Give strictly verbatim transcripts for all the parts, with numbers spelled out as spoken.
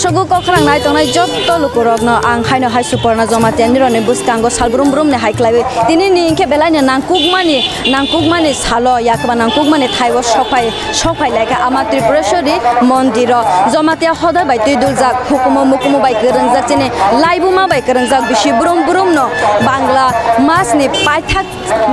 Sogo kok khwrang nai tongnai jotto lukurokno ang haino hai Suporna Jamatia nirokni bwskango sal brum brumni hai khlaiwi tini ni hinkhe belaino nangkukmani, nangkukmani salo, yakwba nangkukmani thaio sokphai, sokphai laikha ama Tripureshwari mondiro. Jamatia hoda bai twi duljak, hukumu mukumu bai kwrwngjak, chini laibuma bai kwrwngjak, bisi brum brumno Bangla masni paithak,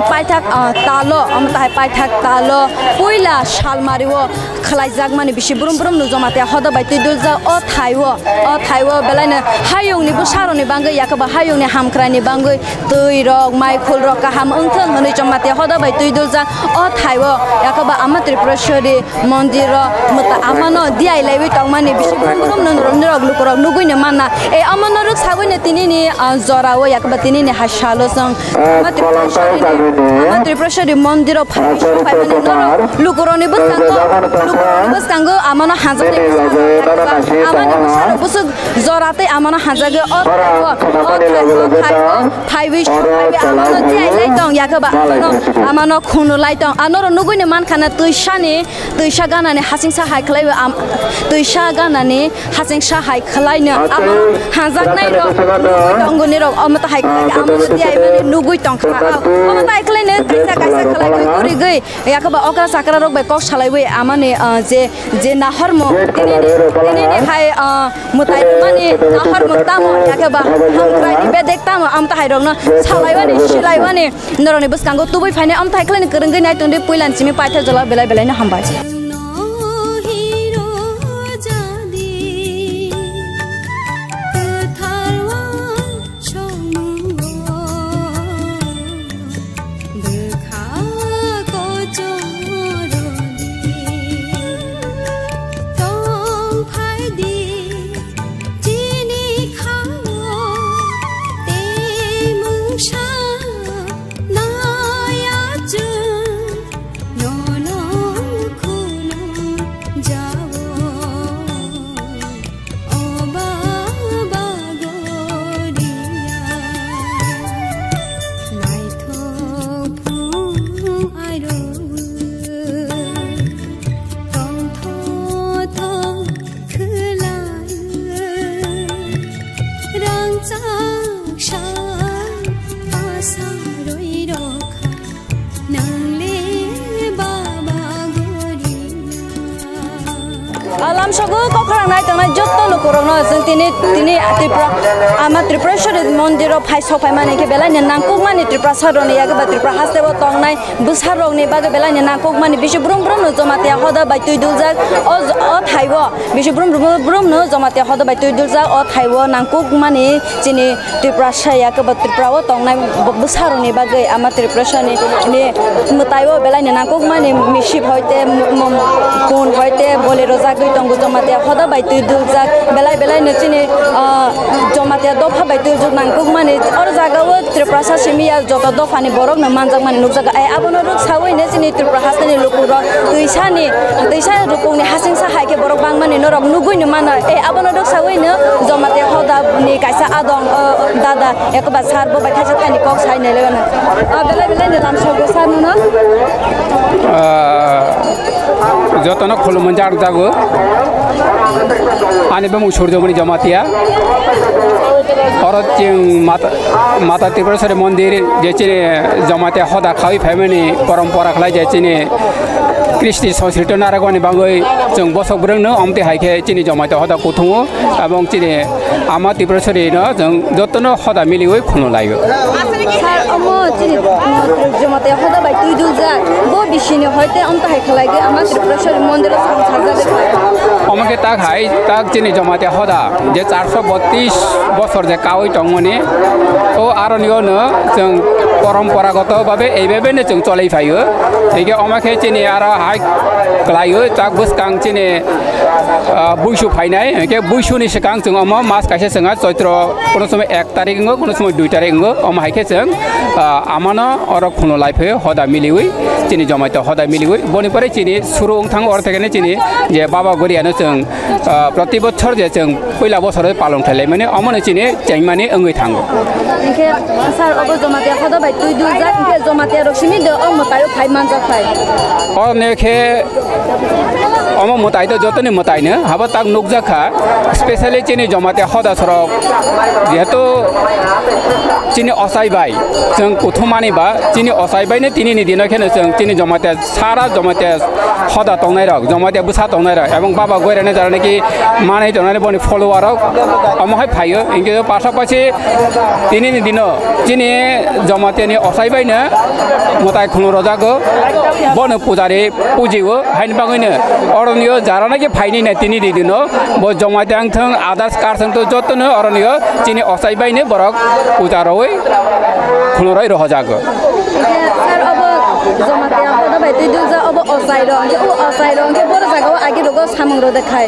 paithak, ah, talo, omo tahai paithak talo, puila salmario khlaijakmani bisi brum brumno Jamatia hoda bai twi duljak o thaio, o thaio belaino hayungni bwsarokni bangwi yakwba hayungni hamkraini bangwi twi rok, mai khul rok kaham wngthung hwnwi Jamatia hoda bai twi duljak o thaio yakwba ama Tripureshwari mondiro mwta amano diai laiwi tongmani bisi brum brum nwngrok nirok lukurok nugwino manna. E amano rwk sagwino tinini, ah, jorao yakwba tinini hai salo chwng ama Tripureshwari, ama Tripureshwari mondiro phai, phai mani norok lukurokni bwskango, lukurokni bwskango amano hanjaknai bwskango amani bwsarok bwswk jora tei amano hanjagwi o thaio, o thaio, o thaio. Phaiwi, phaiwi amano diai lai tong, yakwba amano, amano khunu lai tong. Anorok nugwino mankha na twisani, twisa ganani hasingsa hai khlaiwi am-, twisa ganani hasingsa hai khlaino amano hanjaknai rok nugwi tongo nirok omo tahai khlai amano diai mani nugwi tongkha. Omo tahai khlaino kaisa kaisa khlaiwi gurigwi yakwba okra chakra rok bai kok salaiwi amani, ah, je, je nahormung tinini, tinini hai, ah, mwtai rwmani nahormung tamo, yakwba hamkraini bedek tamo, amtahai rokno salaiwani, silaiwani, norokni bwskango tubui phainai, amtahai khlaini kwrwngwi nai tongdi, puilani simi paithak jora belai belaino hambai. Bwkha kochoroni tong phaidi, chini khao tei mungsa naya chwng nono khulum jao. O baba goriya, naithok phung airo, tongthothok khwlai, rangchak sak asa rwi rokha. Nang le baba goriya. Alam sogo kok khwrang nai tongnai jotto lukurokno chwng tini, tini Tripura, ama Tripureshwari mondiro phai sok phaimani khe belaini nangkukmani Tripurasarokni yago ba Tripura hasteo tongnai bwsarokni bagwi belaini nangkukmani bisi brum brumno Jamatia hoda bai twi duljak o, o thaio bisi brum brum brumno Jamatia hoda bai twi duljak o thaio nangkukmani chini Tiprasa ya kebo Tripura o tongnai bo-, bwsarokni bagwi ama Tiprasani ni mwtai o belaini nangkukmani misip hoite mo-, mo-, kun hoite boli rojagwi tongo Jamatia hoda bai twi duljak belai belaino chini, ah, Jamatia dopha bai twi juk nangkukmani oro jaga o Tiprasa simi ya joto dophani borokno manjakmani nukjago. Ai abono rwksawi no chini Tripura hasteni lukurok twisani, twisa rukungni hasingsa hai khe borok bangmani norok nugwi no mano. Ai abono rwksawi no Jamatia hoda ni kaisa adong, o, dada, ekoba sir bo bai thaisa thaini kok sai nai laiwano. A belai belai ni lamsogo sir no no. Ah, jotono khulumani jar jago. Ani bumung Surjomoni Jamatia. Oro chwng mata, mata Tripurasari mondir je chini Jamatia hoda khawi phaimani porompora khlai je chini Kristi Sanskriti naragwani bagwi chwng bosok bwrwngno omti hai khe chini Jamatia hoda kuthungo. Abong chini ama Tripurasari no chwng jotono hoda miliwi khulum laio. Sir, omo chini, uh, Jamatia hoda bai twi duljak. Bo bisini hoite omta hai khlai ge ama Tripurasari mondir o samsajak khlai. Omo khe tak hai, tak chini Jamatia hoda je charso botris bosor je kawi tongmani. O aroni ono chwng poramporagoto babe ei babe no chwng cholai phaio. Hingke omo khe chini aro hai khlaio tak bwskang chini ah, buisu phainai, hingke buisuni swkang chwng omo mas kaisa chwngha Choitro, kono somoi ek tarik wngo, kono somoi dui tarik wngo, omo hai khe chwng, ah, amano oro khulum lai phaio hoda miliwi, chini Jamatia hoda miliwi. Boni pore chini suru wng thango, oro thekene chini je Baba Goriano chwng, ah, proti bochor je chwng puila bosoro palong khlai laimani, omono chini chengmani wngwi thango. Hingke sir, obo Jamatia hoda bai twi duljak, hingke Jamatia rok simi de o mwtai o phai manjak phai. Oro ne khe Omo mwtai to jotoni mwtaino habo tak nukjak kha, specially chini Jamatia hoda sorok, jehetu chini ochai bai chwng kuthumani ba, chini ochai baino tinini dino kheno chwng chini Jamatia sara Jamatia hoda tongnai rok, Jamatia bwsa tongnai rok, ebong Baba Goirani jara naki manai tongnai boni follower rok omo hai phaio, hinkhe pasapasi tinini dino chini Jamatiani ochai baino mwtai khulum rwjago, bono pujari pujigo, haini bagwino oronio jara naki phaini na tinini dino bo Jamatia wngthwng, others kar wngthwng, jotono oronio chini ochai baino borok puja rwui khulum rwui rohojago. Hingke sir, obo Jamatia hoda bai twi dukjak, obo ochai rok, hingke o ochai rok, hingke boro jaga o agi rogo samung rok de khai.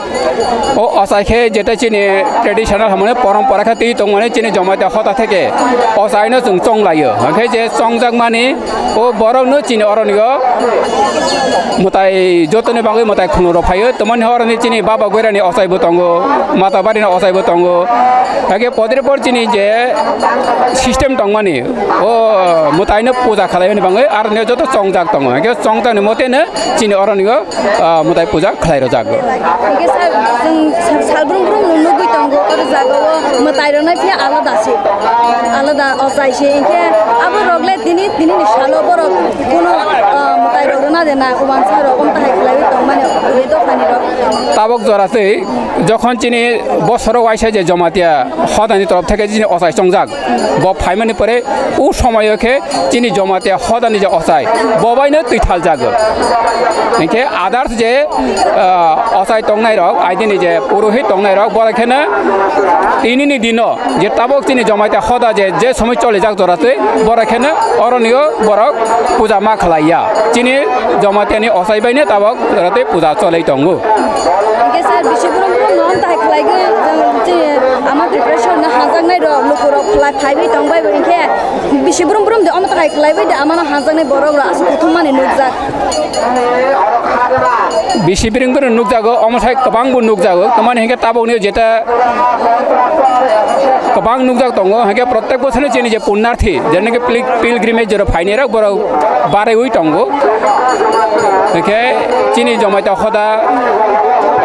O ochai khe jeta chini traditional hamani porompora khe twi tongmani chini Jamatia hoda theke ochai no chwng chong laio. Hingke je chongjak mani o borok no chini oronio mwtai jotoni bagwi mwtai khulum rok phaio. Tomoni horoni chini Baba Goirani ochai bo tongo, Mata Barini ochai bo tongo. Hingke podre por chini je system tongmani, o mwtaino puja khlaimani bagwi aroni joto chongjak tongo. Hingke chongjakni moteno chini oronio, ah, mwtai puja khlai rwjago. Hingke sir, chwng sal brum brum no nugwi tongo, oro jaga o mwtai rwna phiya alada se, alada ochai se. Hingke abo rok le tini, tini ni salo borok kuno, ah, mwtai rok rwna de na, uansa rok omtahai khlaiwi tongmani, uri dophani rok. Tabok jora twi jokhon chini bosoro waisa je Jamatia hodani torof theke chini ochai chongjak, bo phaimani pore o somoyo khe chini Jamatia hodani je ochai, bo baino twi thaljago. Hinkhe others je, ah, ochai tongnai rok, aidini je purohit tongnai rok, borok kheno tinini dino je tabok chini Jamatia hoda je, je somoi cholijak jora twi, borok kheno oronio borok puja ma khlaiya. Chini Jamatiani ochai baino tabok jora twi puja choloi tongo. Hingke sir, bisi brum brum no omtahai khlaigwi, chini ama Tripura no hajaknai rok, luku rok khlai phaiwi tongbai bo, hingke bisi brum brum de omtahai khlaiwi de amano hajaknai borok rok aswk kuthum mani nukjak. Bisi brum brum nukjago, omo sai kwbang bo nukjago, tamani hingke tabokni jeta kwbang nukjak tongo, hingke protek bosor chini je punyarthi, je naki pil-, pilgrimage jora phainai rok borok baraiwi tongo. Hingke chini Jamatia hoda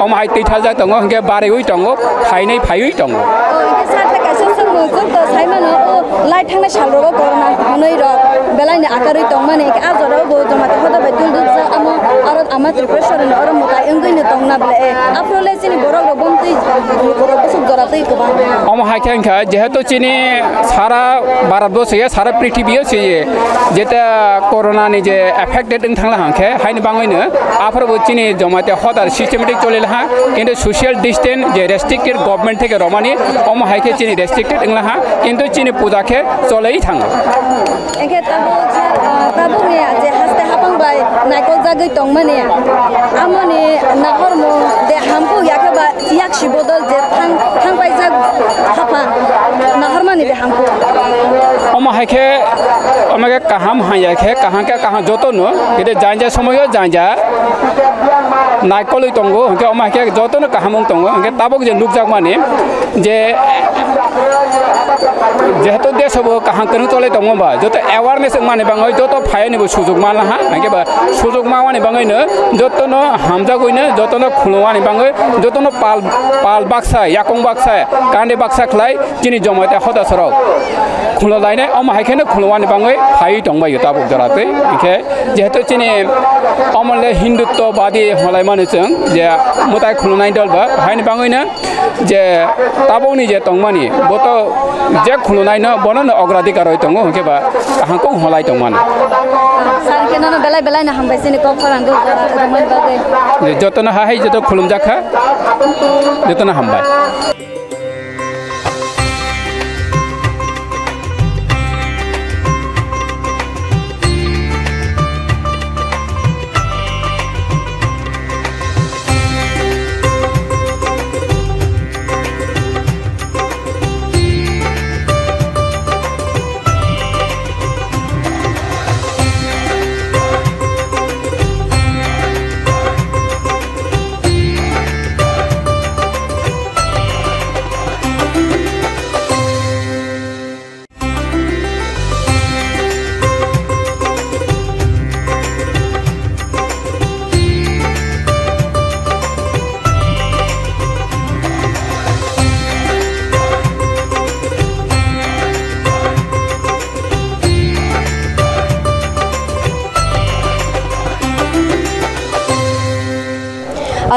omo hai twi thaljak tongo, hingke baraiwi tongo, phainai phaiwi tongo. O, hingke sir, tei kaisa samung joto sai mano, o, lai thangnai sal rogo corona hwnwi rok belai ni akarwi tongmani, hingke a jora o bo Jamatia hoda bai twi dukjak, amo aro ama Tripura ni oro mwtai wngwi no tongna ble, e, aphuru le chini borok rok bomtwi, borok bwswk jora twi kwbang. Omo hai khe wngkha, jehetu chini sara Bharat bo se, sara prithibi o se, jeta corona ni je affected wng thangla hangkhe, haini bangwi no aphuru bo chini Jamatia hodar systematic choli laha, kintu social distance je restricted government theke romani, omo hai khe chini restricted wng laha, kintu chini puja khe choloi thango. Hingke tabuk sir, ah, tabukni je haste hapang bai naikol jagwi tongmani, amoni nahormung de hampuk ya khe ba yak si bodol je thang, thang paijak haphang nahormani de hampuk. Omo hai khe, omo khe kaham hanya khe, kaham khe kaham jotono, kede janja somoyo janja naikolwi tongo, hingke omo hai khe jotono kaham wng tongo, hingke tabuk je nukjakmani, je jehetu desh bo kaham kwrwng cholai tongo ba, joto awareness wngmani bangwi joto phaiyani bo sujuk manlaha, hingke ba sujuk manmani bangwino jotono hamjagwino jotono khulumani bangwi jotono pal, pal baksa, yakung baksa, kandi baksa khlai chini Jamatia hoda sorok khulumlainai, omo hai kheno khulumani bangwi phaiwi tongbaio tabuk jora twi, hingke jehetu chini omo le Hindutva badi hwnlaimani chwng je mwtai khulumnai dol ba, haini bangwino je tabukni je tongmani, bo to je khulumnaino, bono no ogradhikar rwi tongo, hwnkhe ba kaham kok hwnlai tongmani. Sir, khe nono belai belai no hambai chini kok khorang kok jora rwmani bagwi. Je jotono ha hai joto khulumjak kha, jotono hambai.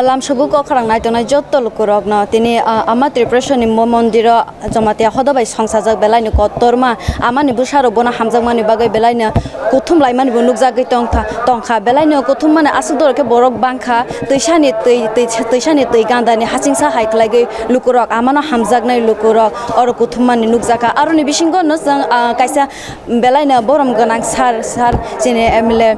Lamsugo kok khorang nai tongnai jotto lukurokno tini, ah, Ama Tripureshwari ni mo-, mondiro Jamatia hoda bai songsajak belaino kotorma amani bwsarok bono hamjakmani bagwi belaino kuthum laimani bo nukjagwi tongkha, tongkha. Belaino kuthum mani aswk dorok khe borok bangkha, twisani twi, twi, twisani twi gandani hasingsa hai khlaigwi lukurok amano hamjaknai lukurok oro kuthum mani nukjakha. Aroni bisingo no chwng, ah, kaisa belaino borom gwnang sir, sir chini M L A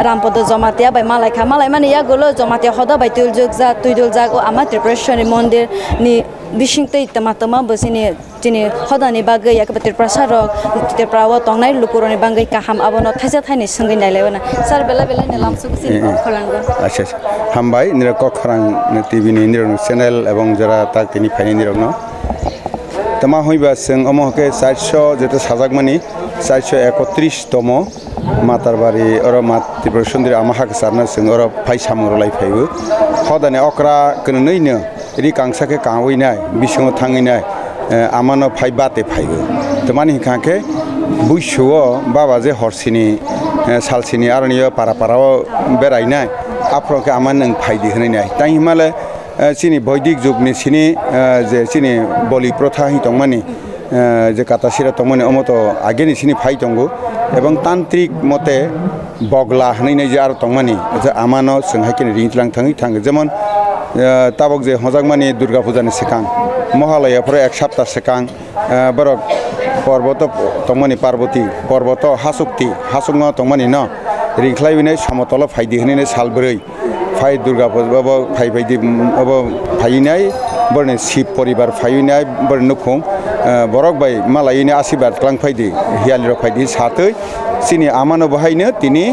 Rampodo Jamatia bai malaikha, malaimani yagulo Jamatia hoda bai twiljak, twiduljak o Ama Tripureshwari mondir ni bising twi tama tama bo chini, chini hodani bagwi yakhe Tiprasa rok, Tripura o tongnai lukurokni bagwi kaham abono thaisa thaini swngwi nailaibana. Sir, belai belai ni lamsuk chini kok khorang go. Acha, acha. Hambai, nirok kok khorang T V ni nirok channel ebong jora tak tini phaini nirokno. Tama hoi ba chwng omo hwnkhe charsho jeto sajakmani, charsho ekotris tomo Matarbari oro Mat Tripura Sundari ama hakhe charna chwng oro phai samung rwlai phaibo. Hodani okra kwnwi no ri kangsa khe kaui nai, bisingo thangwi nai, eh, amano phai bate phaibo. Tamani hwnkha khe buisuo baba je horsini, eh, salsini aroni o para para o berai nai, aphuru khe ama nwng phai di hwnwi nai. Tai himale, eh, chini boidik jugni sini, eh, je chini boli protha hwn tongmani, eh, je kata sira tongmani, omo to ageni sini phai tongo, ebong tantrik mote bogla hwnwi nai je aro tongmani, je amano chwng hai kheno ring tlang thangwi thango. Jemon, eh, tabok je hojakmani Durga Puja ni swkang, Mohalaya phoro ek sapta swkang, eh, borok porboto tongmani Parboti, porboto hasukti, hasukno tongmani no ring khlaiwi nai somotolo phai di hwnwi nai sal bwrwi. Phai Durga Puja bo phai phai di, obo phaiwi nai, borni Sib poribar phaiwi nai, borni nukhung, eh, borok bai malaiwi nai asirwad klang phai di, hiyali rok phai di satwi, chini amano bo haino tini,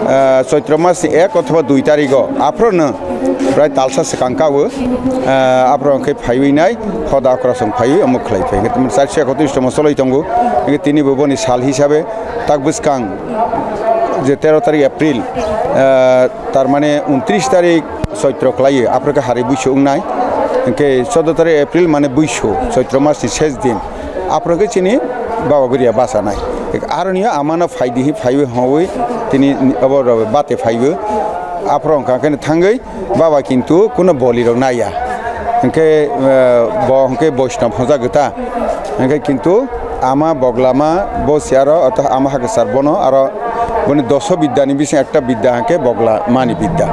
eh, Choitro mas ni ek othoba dui tarigo aphuru no prai talsa swkang kao, eh, aphuru hwnkhe phaiwi nai, hoda okra song phaiwi omo khlai phai. Hwnkhe tini charsho ekotris tomo choloi tongo, hwnkhe tini bo boni sal hisabe tak bwskang je tero tarik April, eh, Tar mane untris tarik Choitro khlaiwi, aphuru khe hari buisu wngnai. Hwnkhe chordo tarik April mane buisu, Choitro mas ni ses din. Aphuru khe chini Baba Goria bachanai. Aroni amano phai dihi phaiwi hwnwi tini abo rw bate phaiwi. Aphuru hwnkha khe thangwi Baba kintu kuno boli rok naiya. Hwnkhe, eh, bo hwnkhe Boishnab hwnjagwi ta. Hwnkhe kintu ama boglama bo si aro, ortho ama hakhe sar bono aro boni doso bidya ni bising ekta bidya hwnkhe bogla mani bidya,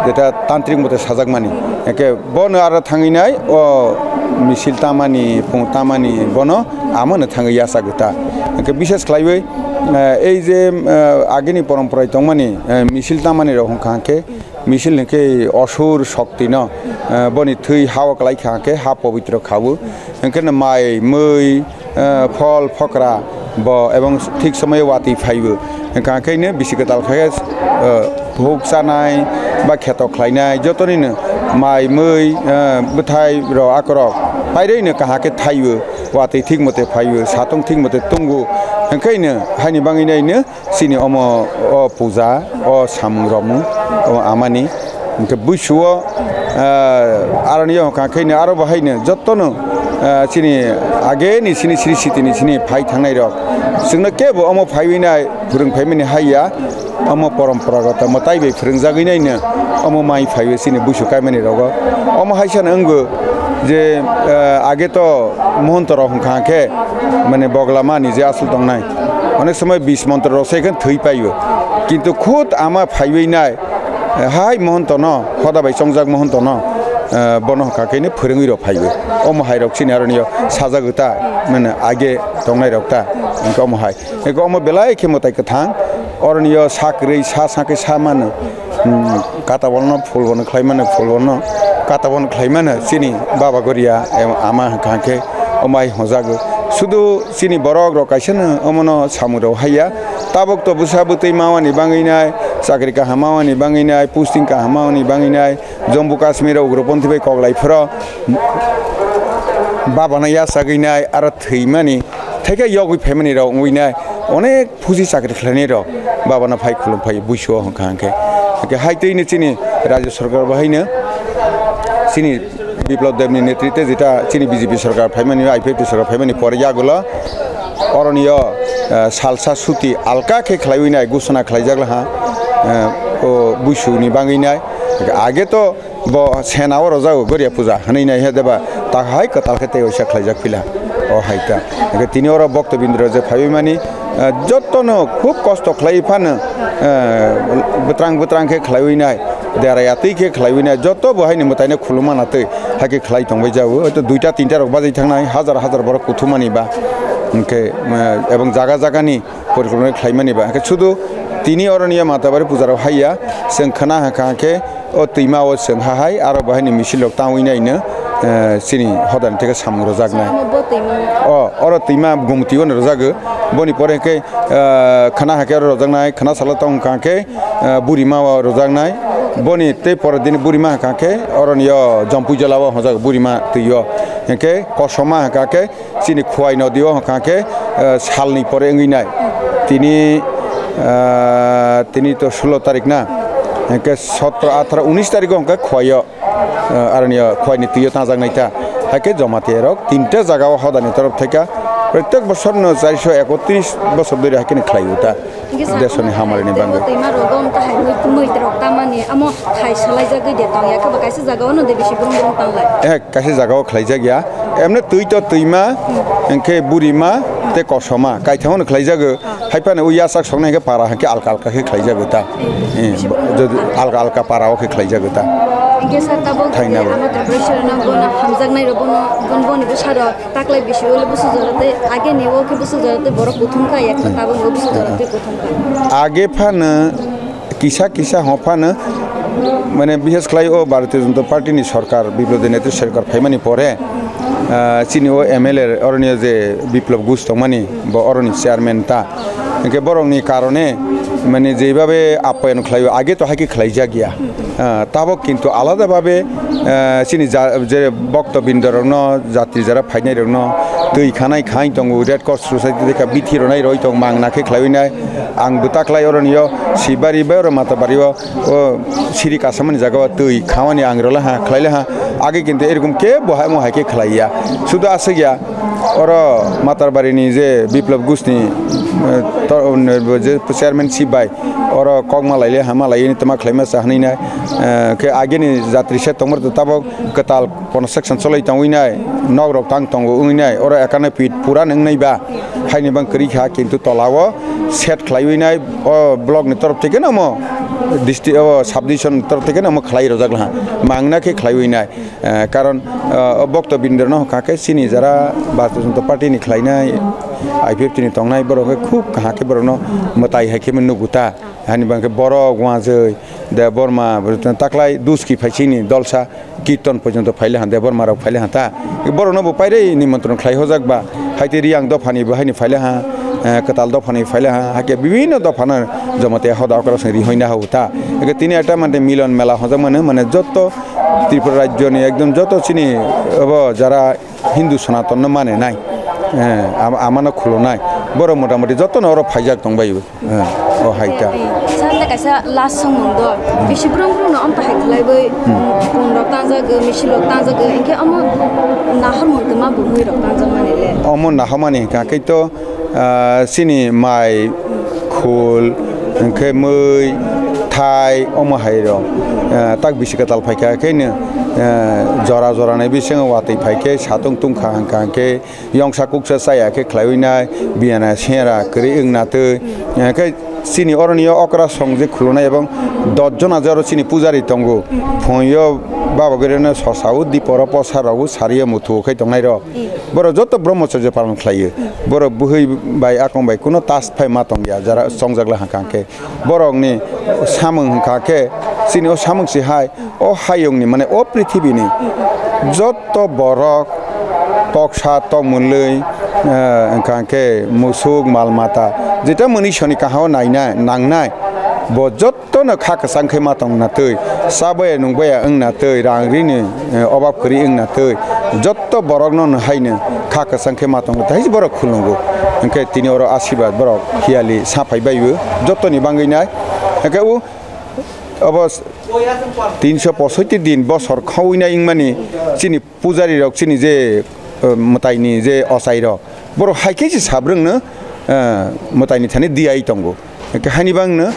jeta tantrik mote sajak mani. Hwnkhe bono aro thangwi nai o misil tamani, pung tamani bono amano thangwi yachak ta. Hwnkhe bishes khlaiwi, eh, ei je, eh, agini poromporai tongmani, eh, misil tamani rok hwnkha hwnkhe misil hwnkhe osur shokti no, eh, boni thwi ha o kwlai kha hwnkhe ha pobitro kha o. Hwnkhe no mai, mui, eh, phol, phokra bo ebong thik somoyo watwi phaibo. Hwnkha hwnkhe no bisi kwtal kha khe, eh, phuk chanai ba kheto khlainai jotonino mai, mui, eh, bwthai rok akorok pairwi no kaham khe thaibo. Watwi thik mote phaibo, satung thik mote tungo. Hwnkhe no haini bagwi no chini omo o puja, o samung romung, omo amani. Hwnkhe buisuo, ah, aroni yo hwnkha khe no aro bo hai no jotono, ah, chini ageni chini sri siti ni chini phai thangnai rok. Chwngno kebo omo phaiwi nai phwrwng phaimani hai ya. Omo porompora goto mwtai bai phwrwng jagwi nai no omo mai phaiwi chini buisu kaimani rogo. Omo hai sano wngbo je, ah, age to mohonto rok hwnkha khe mane bogla mani je aswk tongnai. Onek somoi bis montro rok se khe thwi paio. Kintu khud ama phaiwi nai, hai mohonto no, hoda bai chongjak mohonto no, eh, bono hwnkha khe ni phwrwngwi rok phaiwi. Omo hai rok chini aroni yo sajagwi ta, mane age tongnai rok ta, hwnkhe omo hai. Hwnkhe omo belai khe mwtai kwthang, oroni yo sa kwrwi sa sa khe sa mano. Hmm, kata bono phul bono khlai mano, phul bono kata bono khlai mano, chini Baba Goria, em, ama hwnkha khe omo hai hwnjago. Sudu chini borok rok kaisa no omono samung rok haiya. Tabuk to bwsa bwtwi mawani bangwi nai, chakri kaham mawani bangwi nai, posting kaham mawani bangwi nai, Jammu Kashmir o ugroponthi bai koklai phoro babana yachagwi nai, aro thwimani, thaikhe yogwi phaimani rok wngwi nai, onek phuji chakri khlainai rok babana phai khulum phai buisu o hwnkha hwnkhe. Hwnkhe hai twi no chini Rajya Sarkar bo haino chini Biplab Debni netritwe jeta chini B J P sorkar phaimani, I P F T sorkar phaimani pore yagulo oroni yo, eh, salsa suti alka khe khlaiwi nai, gusana khlaijak laha, eh, o buisuni bangwi nai. Age to Bo sena o rwjago Goria puja hwnwi nai he deba, ta hai kwtal khe tei oisa khlaijak pila. O hai ta. Hwnkhe tini oro bokto bindro je phaiwi mani, eh, jotono khub kosto khlaiwi phano, eh, bwtrang bwtrang khe khlaiwi nai, derai atwi khe khlaiwi nai, joto bo haini mwtaino khulumma natwi hai khe khlai tongbai jago. Hoito duita tinta rok bajai thangnai, hajar hajar borok kuthumani ba. Hwnkhe, eh, ebong jaga jagani porikromani khlaimani ba. Hwnkhe sudu tini oroni ya Matabari pujarok haiya, chwng khna hwnkha khe o twima o chwng ha hai, aro bo haini misil rok tangwi naino, eh, chini hodani theke samung rwjaknai. Samo bo twima. O, oro twima Gumti ono rwjago. Boni pore hwnkhe, eh, khna hwnkhe oro rwjaknai, khna salo tong hwnkha khe, eh, Burima o rwjaknai. Boni tei pore dini Burima hwnkha khe oroni o Jompui Jala o hwnjago Burima twi o. Hwnkhe Kosoma hwnkha khe chini Khowai nodi o hwnkha khe, eh, salni pore wngwi nai. Tini, eh, tini to sulo tarik na, hwnkhe sotro, atharo, unis tarik o hwnkha Khowai o, eh, aroni o Khowai ni twi o tangjak nai ta. Hai khe Jamatia rok tinta jaga o hodani torop thai kha. Protek bosor no chariso ekotris bosor dhori hai khe no khlai o ta. Hwnkhe sa Desoni omo hamari ni hai bangwi. Tei ma rogo wng ta hai mui, mui rok tamani amo hai salai jagwi de tong ya khe bo kaisa jaga o no de bisi brum brum tang lai. Eh, kaisa jaga o khlaijak ya. Emne twi to twima, hwnkhe burima, tei kosoma, kaitham no khlaijago. Hai phano o yasak soknai hwnkhe para hwnkhe alka alka khe khlaijago ta. Eh, jodi alka alka para o khe khlaijago ta. Hwnkhe sa tabuk Thaina bo. Ano to pressure no bono hamjaknai rok bono, bon boni bwsa rok taklai bisi ule bwsa jora tei age ni o khe bwsa jora tei borok kuthum kha ya khe tabuk bo bwsa jora tei kuthum kha. Age phano kisa kisa hwnphano, mane, bishes khlai o Bharatiya Janata Party ni sorkar, Biplab Debbarma ni sorkar phaimani pore, ah, chini o M L A oroni je Biplab Ghosh tongmani, bo oroni chairman ta. Hwnkhe borokni karone, mane, jeibabe apayan khlai o, age to hai khe khlaijak ya. Ah, tabok kintu alada babe, ah, chini ja-, je bokto bindorokno, jatri jara phainairokno twi khanai khai tongo, Red Cross Society tei ka bithi ronai roi tong mangna khe khlaiwi nai. Ang bwtaklai oroni o Sibari bai oro Matabari o, o siri kasamani jaga o twi khamani ang rwla ha, khlaila ha. Age kintu erokom kebo hai omo hai khe khlaiya. Sudu aswk ya, oro Matarbari ni je Biplab Ghosh ni, eh, to-, je chairman sib bai oro kok ma laile ha, ma laiyeni tama khlaima sa hwnwi nai. Eh, khe ageni jatri se tongmor to tabok kwtal construction choloi tongwi nai, nok rok tang tongo wngwi nai, oro ekano pit pura nwngnai ba. Haini bang kwrwi kha, kintu tola o set khlaiwi nai, o block ni torof theke no omo district, o sub division ni torof theke no omo khlai rwjak laha, mangna khe khlaiwi nai. Eh, karon, eh, o bokto bindor no hwnkha khe chini jara Bharatiya Janata Party ni khlainai, I P F T ni tongnai borok khe khub kaham khe borok no mwtai hai khe nugu ta. Hani bang khe borok Wanjwi, Debbarma, taklai Duski phai chini dolsa. Kirtan porjonto phaile ha, Debbarma rok phaile ha ta. Borokno bo pairei nimontron khlai hojak ba. Haite Riyang dophani bo haini phaile ha, eh, kwtal dophani phaile ha, hakhe bibhinno dophano Jamatia hoda okra song ri hoina ha ta. Hakhe tini eta mante milon mela hojak mano, mane joto Tripura rajyoni ekdom joto chini obo jara Hindu Sonaton no mane nai, eh, am-, amano khulunai. Borok motamoti jotono oro phaijak tongbai. Eh, o hai ta. Sa le kaisa last song mung do. Bisi brum brum no amta hai khlai bai, pun rok tangjak, misil rok tangjak, inkhe omo nahor mung tuma bumui rok tangjak mani le. Omo nahor mani hwnkha khe to, ah, chini mai, khul, hwnkhe mui, thai, omo hai rok. Ah, tak bisi kwtal phaikha khe no, ah, jora jora ni bisingo watwi phaikhe satung tungkha hwnkha khe yongsa kuksa chaya khe khlaiwi nai, biyana sera kwrwi wngna twi. Hwnkhe chini oroni o okra song je khulunai ebong dos jona je oro chini pujari tongo. Phungo baba gurino sosa o diporo posa rogo sariyo muthuo khai tongnai rok. Borok joto brahmacharya palon khlaiyo. Borok bwhwi bai akong bai kuno tas phai ma tongya jara chongjak la hwnkha khe. Borokni samung hwnkha khe chini o samung si hai. O hayungni, mane, o prithibini joto borok, toksa, tokmwlwi, eh, wngkha khe musuk, mal mata, jeta mwnwi soni kahao naina nangnai, bo jotono kha kwchang khe ma tongna twi, chabaya nungbaya wngna twi, rang rini, eh, obab kwrwi wngna twi, joto borokno haino kha kwchang khe ma tongna twi, hai borok khulungo. Hwnkhe tini oro asibad borok hiyali saphai baibo, jotoni bangwi nai. Hwnkhe o Obo tinso posoiti din bosor khawina wngmani chini pujari rok chini je, eh, mwtaini je ochai rok, borok hai khe se sabrwngno, eh, mwtaini thani diai tongo. Hwnkhe haini bangno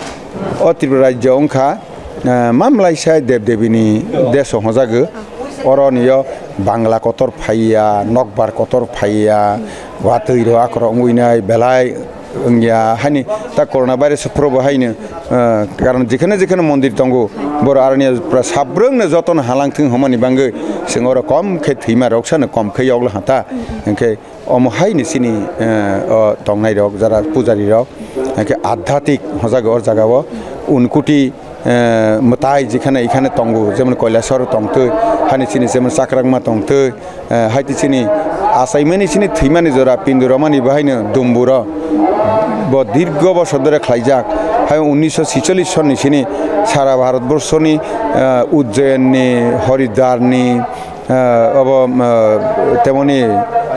o Tripura rajyo wngkha Eh, mamlai sai Dev Devi ni deso hojago. Oro niyo Bangla kotor phaiya, Nokbar kotor phaiya, watwi ro akhoro wngwi nai belai wngya. Hani ta corona virus phuru bo haino, eh, karon jekheno jekheno mondir tongo, boro aroni pra sabrwng no jotono halang thwng homani bangwi chwng oro kom khe thwima rok sano kom khe yokla hata. Hwnkhe omo hai ni chini, eh, o tongnai rok, jara pujari rok, hwnkhe adhyatik hojago o jaga o, unkuti, eh, mwtai jekhane ikhane tongo, jemon Koilasor tongtwi, hani chini jemon Chakrakma tongtwi, eh, hai ti chini achaimani chini thwimani jora pindu romani bahaino dumburo bo dirgo bosor dhore khlaijak. Hai unnish sho sicholish sonni chini sara Bharat borshoni, eh, Ujjayanni, Haridwarni, eh, obo, eh, temoni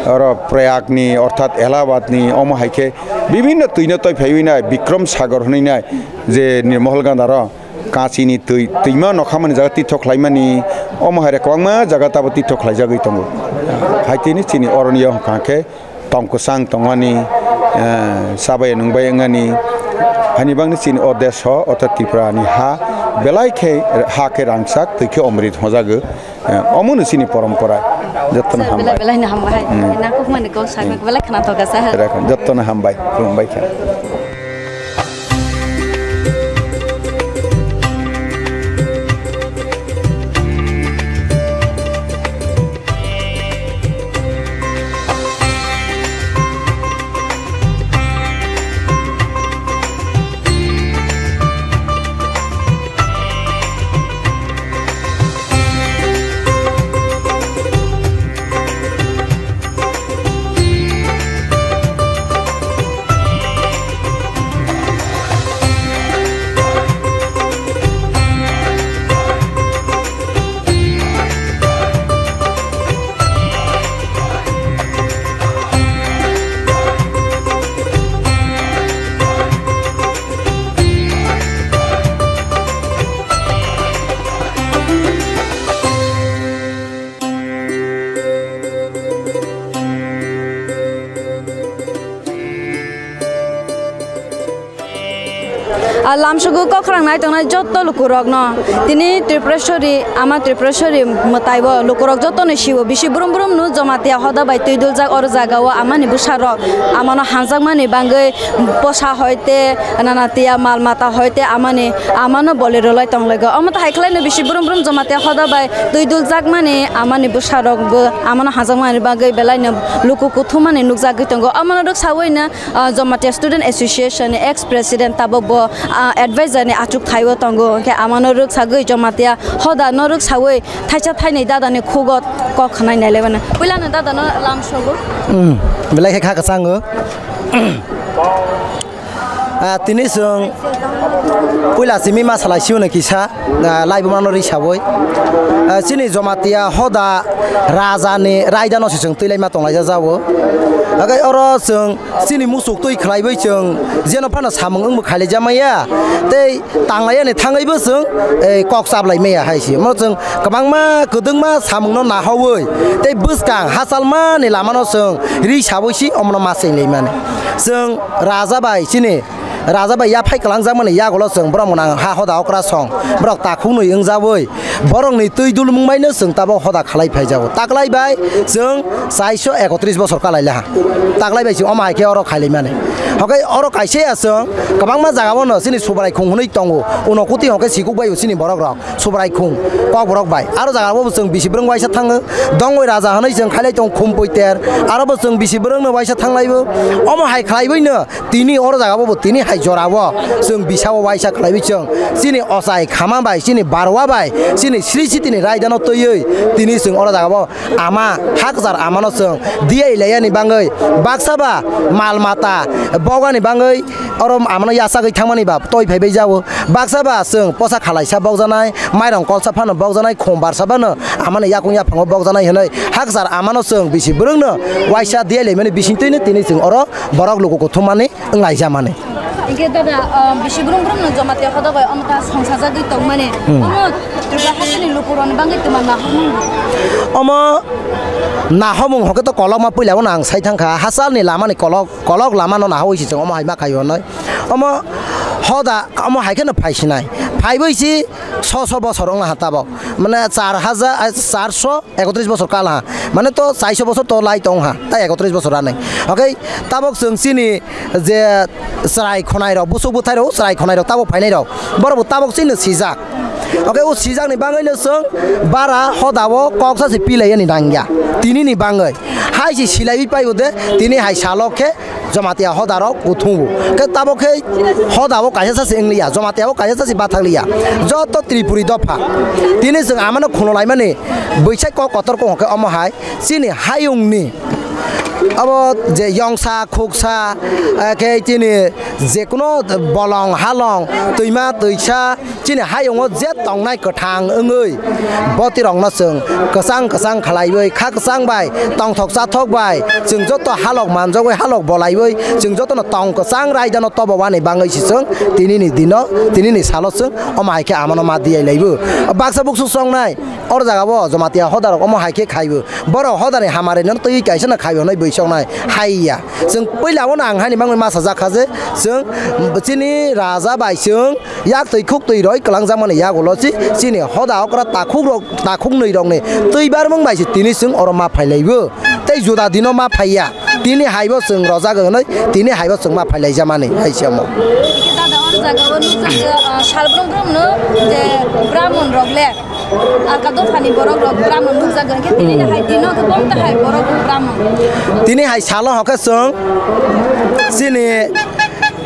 oro Prayagni, orthat Allahabadni, omo hai khe bibhinno twino toi phaiwi nai, Bikram Sagar hwnwi nai, je Nirmohol Gandharo kachini twi, twima nokhamani jaga tithok khlaimani, omo hai rok kwbangma jaga tabo tithok khlaijagwi tongo. Hai tini chini oroni yo hwnkha khe tong kwchang tongmani, eh, chabai nungbai wngani, hani bangni chini o desh o, orthat Tripura ni ha, belai khe ha khe rangchak, twi khe omrit hojago. Eh, omono chini porompora. Jotono Sir, belai hambai. Belai no hambai. Hmm. Nangkukmani kok sakno belai khna thoka sir. Jotono hambai, khulumbai khe. Ah, lamsugo kok khwrang nai tongnai jotto lukurokno tini Tripureshwari, Ama Tripureshwari mwtaibo lukurok jottoni siwo bisi brum brum no Jamatia hoda bai twi duljak oro jagao amani bwsarok amano hanjakmani bangwi posa hoite nana tiya mal mata hoite amani amano boli rwlai tonglago. Omo tahai khlaino bisi brum brum Jamatia hoda bai twi duljak mani amani bwsarokbo amano hanjakmani bagwi belaino luku kuthumani nukjagwi tongo. Omono rwksawino, ah, Jamatia Student Association ni ex president tabukbo, ah, advisor ni achukthaibo tongo. Hwnkhe amano rwksagwi Jamatia hodano rwksawi thaisa thainwi dadani khugo kok khwnai nailaimano. Puilano dadano lamsogo. Hmm, belai khe kha kwchango. Ah, tini chwng puila simi ma salai sio no kisa, ah, laibuma no ri sawi. Ah, chini Jamatia hoda raja ni raida no se chwng twi lai ma tong lai ja jao. Agai oro chwng chini musuk twi khlai bai chwng jeno phano samung wng bo khailai ja maya. Tei tanglai yani thangwi bo chwng, eh, kok chap lai maya hai se. Mo chwng kwbangma kwdwngma samung no nahawi tei bwskang hachalma ni lama no chwng ri sawi si omo no ma cheng lai mani. Chwng raja bai chini, raja bai yaphai kwlangjakmani yagulo chwng borok mwnang ha hoda okra song, borok takhuknwi wngjawi borokni twi dulmung baino chwng tabok hoda khalai phaijago. Taklai bai chwng chaiso ekotris bosor kalai laha. Taklai bai chwng omo hai khe oro khailai mani. Hokai oro kaisa ya chwng kwbangma jagao no chini Subrai khung hwnwi tongo. Uno kuti hokai sikuk bai chini borok rok. Subrai khung, kokborok bai. Aro jaga bo chwng bisi bwrwng waisa thango. Dongwi raja hwnwi chwng khailai tongo khum poiter. Aro bo chwng bisi bwrwngno waisa thanglaibo. Omo hai khlaiboino tini oro jaga bo tini hai jora o chwng bisa o waisa khlaiwi chwng chini ochai khama bai, chini barwa bai, chini sri sitini raidano twiwi tini chwng oro jaga o ama hakchar amano chwng diya ilai yani bangwi baksa ba mal mata bogani bangwi oro amano yachagwi thangmani ba toi phaibai jao. Baksa ba chwng posa khalaisa bokjaknai, mairong kolsa phano bokjaknai, khum barsa phano amani yakung yaphango bokjaknai hwnwi hakchar amano chwng bisi bwrwngno waisa diya laimani bisingtwino tini chwng oro borok luku kuthumani wnglaijamani. Hingke dada, ah, bisi brum brum no Jamatia hoda bai omo ta songsajagwi tongmani. Hmm. Omo Tripura hasteni lukurokni bagwi twma nahormung. Omo nahormung hokhe to kolokma puila bono ang sai thangkha, hachalni lamani kolok, kolok lamano nahowi se chwng omo hai ma khaio hinwi. Omo hoda, omo hai kheno phai sinai. phaiwi si sosho bosor wngla ha tabok. Mane char hajar, ah, charso ekotris bosor kal ha. Mane to chaiso bosor to lai tong ha. Tai ekotris bosor anai. Okay, tabok chwng chini je chwrai khonai rok, busuk bwthai rok, chwrai khonai rok tabok phainai rok. Borok bo tabok chini sijak. Okay, o sijak ni bagwi no chwng bara hoda o kok sa se pilai ani nangya. Tini ni bagwi. Hai si silaiwi paibo de, tini hai salo khe Jamatia hoda rok kuthungo. Khe tabok khe hoda o kaisa sa se wngliya, Jamatia o kaisa sa se bathakliya. Joto Tripuri dopha. Tini chwng amano khuno laimani bwsai kok kotor kok khe omo hai chini hayung ni abo je yongsa, khuksa, eh, khe chini jekuno bolong, halong, twima, twisa, chini hayungo je tongnai kwthang wngwi botirokno chwng kwchang kwchang khlaiwi, kha kwchang bai, tongthok chathok bai, chwng joto halok manjagwi, halok bolaiwi, chwng jotono tong kwchang raidano tobowani bagwi se chwng tinini dino, tinini salo chwng omo hai khe amano ma diyai laibo. Baksa buksu chongnai, oro jaga o Jamatia hoda rok omo hai khe khaibo. Borok hodani hamari no twi kaisa no khai hwnwi bwswk nai hai ya. Chwng puila o no ang hani bangwi masa jak kha je chwng chini raja bai chwng yak twi khuk twi roi kwlang jak mani yak ulo chi chini hoda okra takhuk rok takhuk nwi rok ni twi barmung bai se tini chwng oro ma phai laibo. Tei juda dino ma phai ya. Tini hai bo chwng rojak hwnwi tini hai bo chwng ma phai lai ja mani hai se omo. Dada, oro jaga o nukjak, ah, sal brum brum no je Brahmon rok le. Alka dophani borok rok Brahmon nukjago, hwnkhe tini hai dino khe bom tahai borok rok Brahmon. Tini hai salo hokhe chwng chini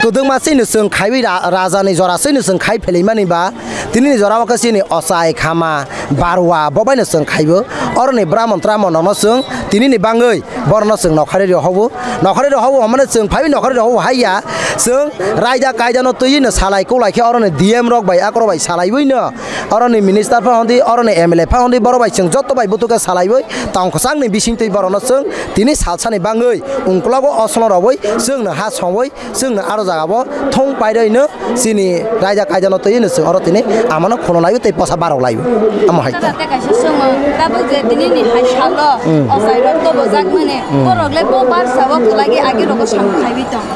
kwdwkma chini chwng khaiwi ra-, rajani jora chini chwng khai phelaimani ba tini ni jora o khe chini ochai khama barwa bo bai no chwng khaibo oroni Brahmon Tramon rokno chwng tini ni bangwi borokno chwng nokhari rw hobo nokhari rw hobo hwnmano chwng phaiwi nokhari rw hobo hai ya chwng raida kaida no twiwi no salai kulai khe oroni D M rok bai akorok bai salaiwi no Oroni minister pha hondi, oroni M L A pha hondi, borok bai chwng joto bai butuke salaiwi tong kwchangni bisingtwi borokno chwng tini salsani bangwi ungklogo osongo rogwi chwngno ha songwi chwngno aro jagao thung pairwino chini raida kaidano twiwino chwng oro tini amano khulumlaio tei posa barok laio. Amo hai. Tata tei kaisa chwngno tabuk je tinini hai salo ochai rok tobo jakmani borok le bo barsa o kwlai agi rogo samung khaiwi tong.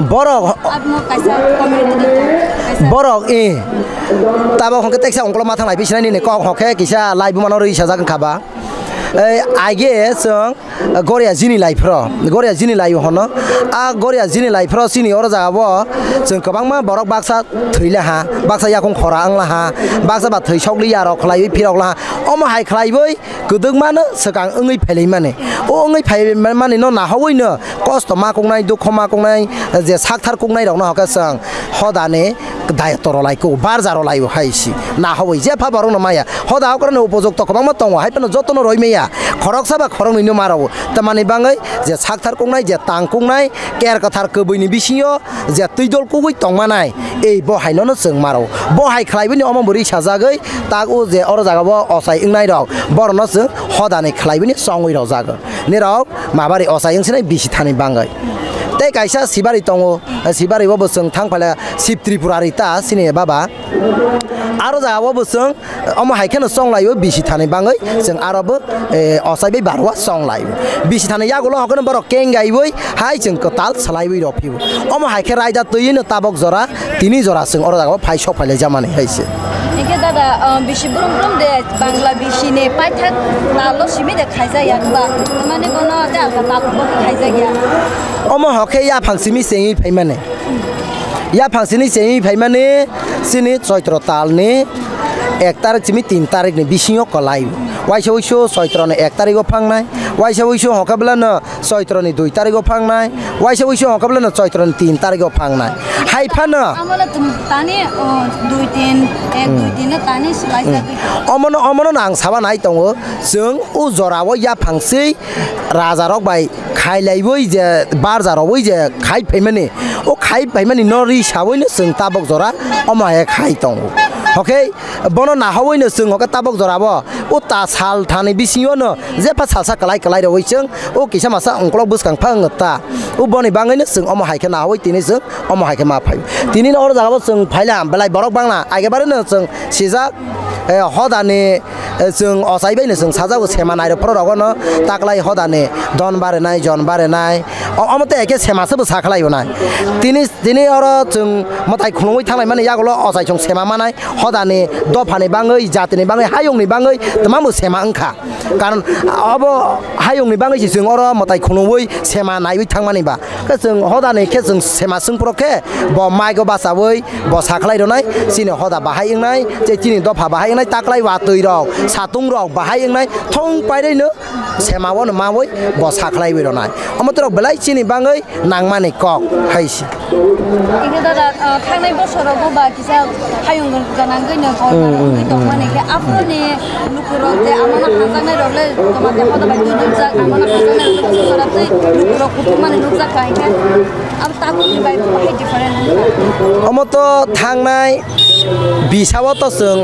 Borok Abno kaisa community ni tong, kaisa. Borok, eh, tabok hwnkhe teksa ungkolo ma thanglai bisinai nini kok hokhe kisa lai bumano rwi sajak wngkha ba. Eh, aige chwng Goria jini lai phro, Goria jini lai hono. A Goria jini lai phro chini oro jaga bo chwng kwbangma borok baksa thwila ha, baksa yakung khora wngla ha, baksa ba thwi sokli yarok khlaiwi phirok la ha. Omo hai khlaiwi kwdwkmano swkang wngwi phailaimani. O wngwi phailaimani no nahowino kosto ma kuknai, dukho ma kuknai, je sakthar kuknai rokno hokhe chwng hodani dayotto rw lai kuk, barja rw lai o hai si. Nahowi jepha borokno maya. Hoda okrani upojukto kwbangma tongo, hai phano jotono roi maya. Khoroksa ba khoroknwino ma rw o. Tamani bangwi je sakthar kuknai, je tang kuknai, ker kwthar kwbwini bisingo je twi dol kugui tongmanai, ei bo hainono chwng maro. Bo hai khlaibini omo bo ri sajagwi tak o je oro jagao ochai wngnai rok, borokno chwng hodani khlaibini chongwi rwjago. Nirok mabari ochai wngsinai bisi thani bangwi. Tei kaisa sibari tongo, sibari o bo chwng thang phaila Sib Tripurari ta chini baba. Aro jagao bo chwng omo hai kheno chonglaio bisi thani bangwi chwng aro bo, eh, ochai bai barwa chonglaio. Bisi thani yagulo hokeno borok kengaiwi hai chwng kwtal salaiwi rw phio. Omo hai khe raida twiwi no tabok jora tini jora chwng oro jagao phai sok phailai jamani hai se. Hingke dada, ah, bisi brum brum de Bangla bisi ni paithak talo simi de khaijak ya ba. Mane bono de alka talo bo khaijak ya. Omo hokhe yaphang simi chengwi phaimani. Yaphang sini chengwi phaimani chini Choitro talni ek tarik simi tin tarikni bisingo kwlai. Waisa uisu Choitroni ek tarigo phangnai, waisa uisu hokhe belano Choitroni dui tarigo phangnai, waisa uisu hokhe belano Choitroni tin tarigo phangnai. Hai phano Amole tum tani, o, dui tin, ek dui tin no tani swlai sa dui. Omono, omono ang saba nai tongo, chwng o jorao yaphang swi rajarok bai khailaiwi je barja rwwi je khai phaimani, o khai phaimani no ri sawino chwng tabok jora omo hai khai tongo. Hokhe bono nahowino chwng hokhe tabok jorabo o ta sal thani bisingo no jepha salsa kwlai kwlai rwwi chwng o kisa masa ungkolok bwskang pha wngkha ta. O boni bangwino chwng omo hai khe nahowi tini chwng omo hai khe ma phai. Tini no oro jagao chwng phaila belai borok bangla aige barino chwng sijak, eh, hodani, eh, chwng ochai baino chwng sajago sema nairok phoro rogono taklai hodani don barinai, jon barinai, O-, omo tei khe sema se bo sa khlai rwnai. Tini, tini oro chwng mwtai khulumui thanglaimani yagulo ochai chwng sema manai, hodani dophani bangwi, jatini bangwi, hayungni bangwi twmamo sema wngkha. Karon obo hayungni bangwi se chwng oro mwtai khulumui sema naiwi thangmani ba. Khe chwng hodani khe chwng sema swngphuru khe bo maigo bachaui bo sa khlai rwnai, chini hoda bahai wngnai, tei chini dopha bahai wngnai, taklai watwi rok, satung rok bahai wngnai, thung pairino sema wano maui bo sa khlaiwi rwnai. Omo tei rok belai chini bangwi nangmani kok hai se. Hingke dada, ah, thangnai bosorogo ba kisa hayung ganangwi no bor Mm, mm, wngwi tongmani mm. Khe aphuruni lukurok tei amano hamjaknai rok le toma tei hoda bai twi nukjak, amano hamjaknai rok le bwswk jora tei lukurok kuthumani nukjak ka hingke abo takhukni bai bahai different wngkha. Omo to thangnai bisao to chwng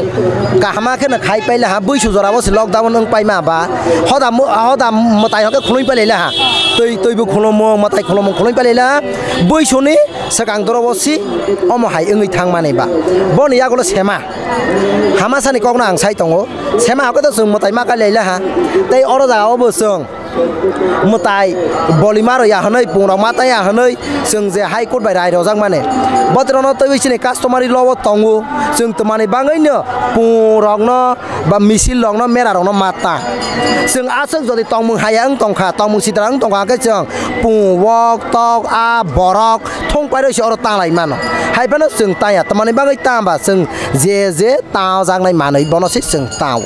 kahama kheno khai paila ha, buisu jorao se lockdown wng paima ba, hoda mo-, hoda mwtai hokhe khului pailai ha, twi, twibo khulumung, mwtai khulumung khului pailai ha, buisuni swkang doro o si omo hai wngwi thangmani ba. Boni yagulo sema. Hamasani kokno ang sai tongo. Sema hokhe to chwng mwtai ma kai laila ha. Tei oro jaga o bo chwng mwtai bolima rw ya hwnwi, pungrok ma tang ya hwnwi chwng je High Court bai rai rojak mani. Botrokno twiwi chini customary law o tongo. Chwng twmani bangwino pungrokno ba misil rokno, mera rokno ma ta. Chwng aswk jodi tongmung haya wng tongkha, tongmung sitra wng tongkha, hwnkhe chwng pung, wok, tok, a, borok thung pairoi se oro tanglai mano. Hai phano chwng tangya, tamani bagwi tang ba chwng je je tangjaknai manwi bono se chwng tango.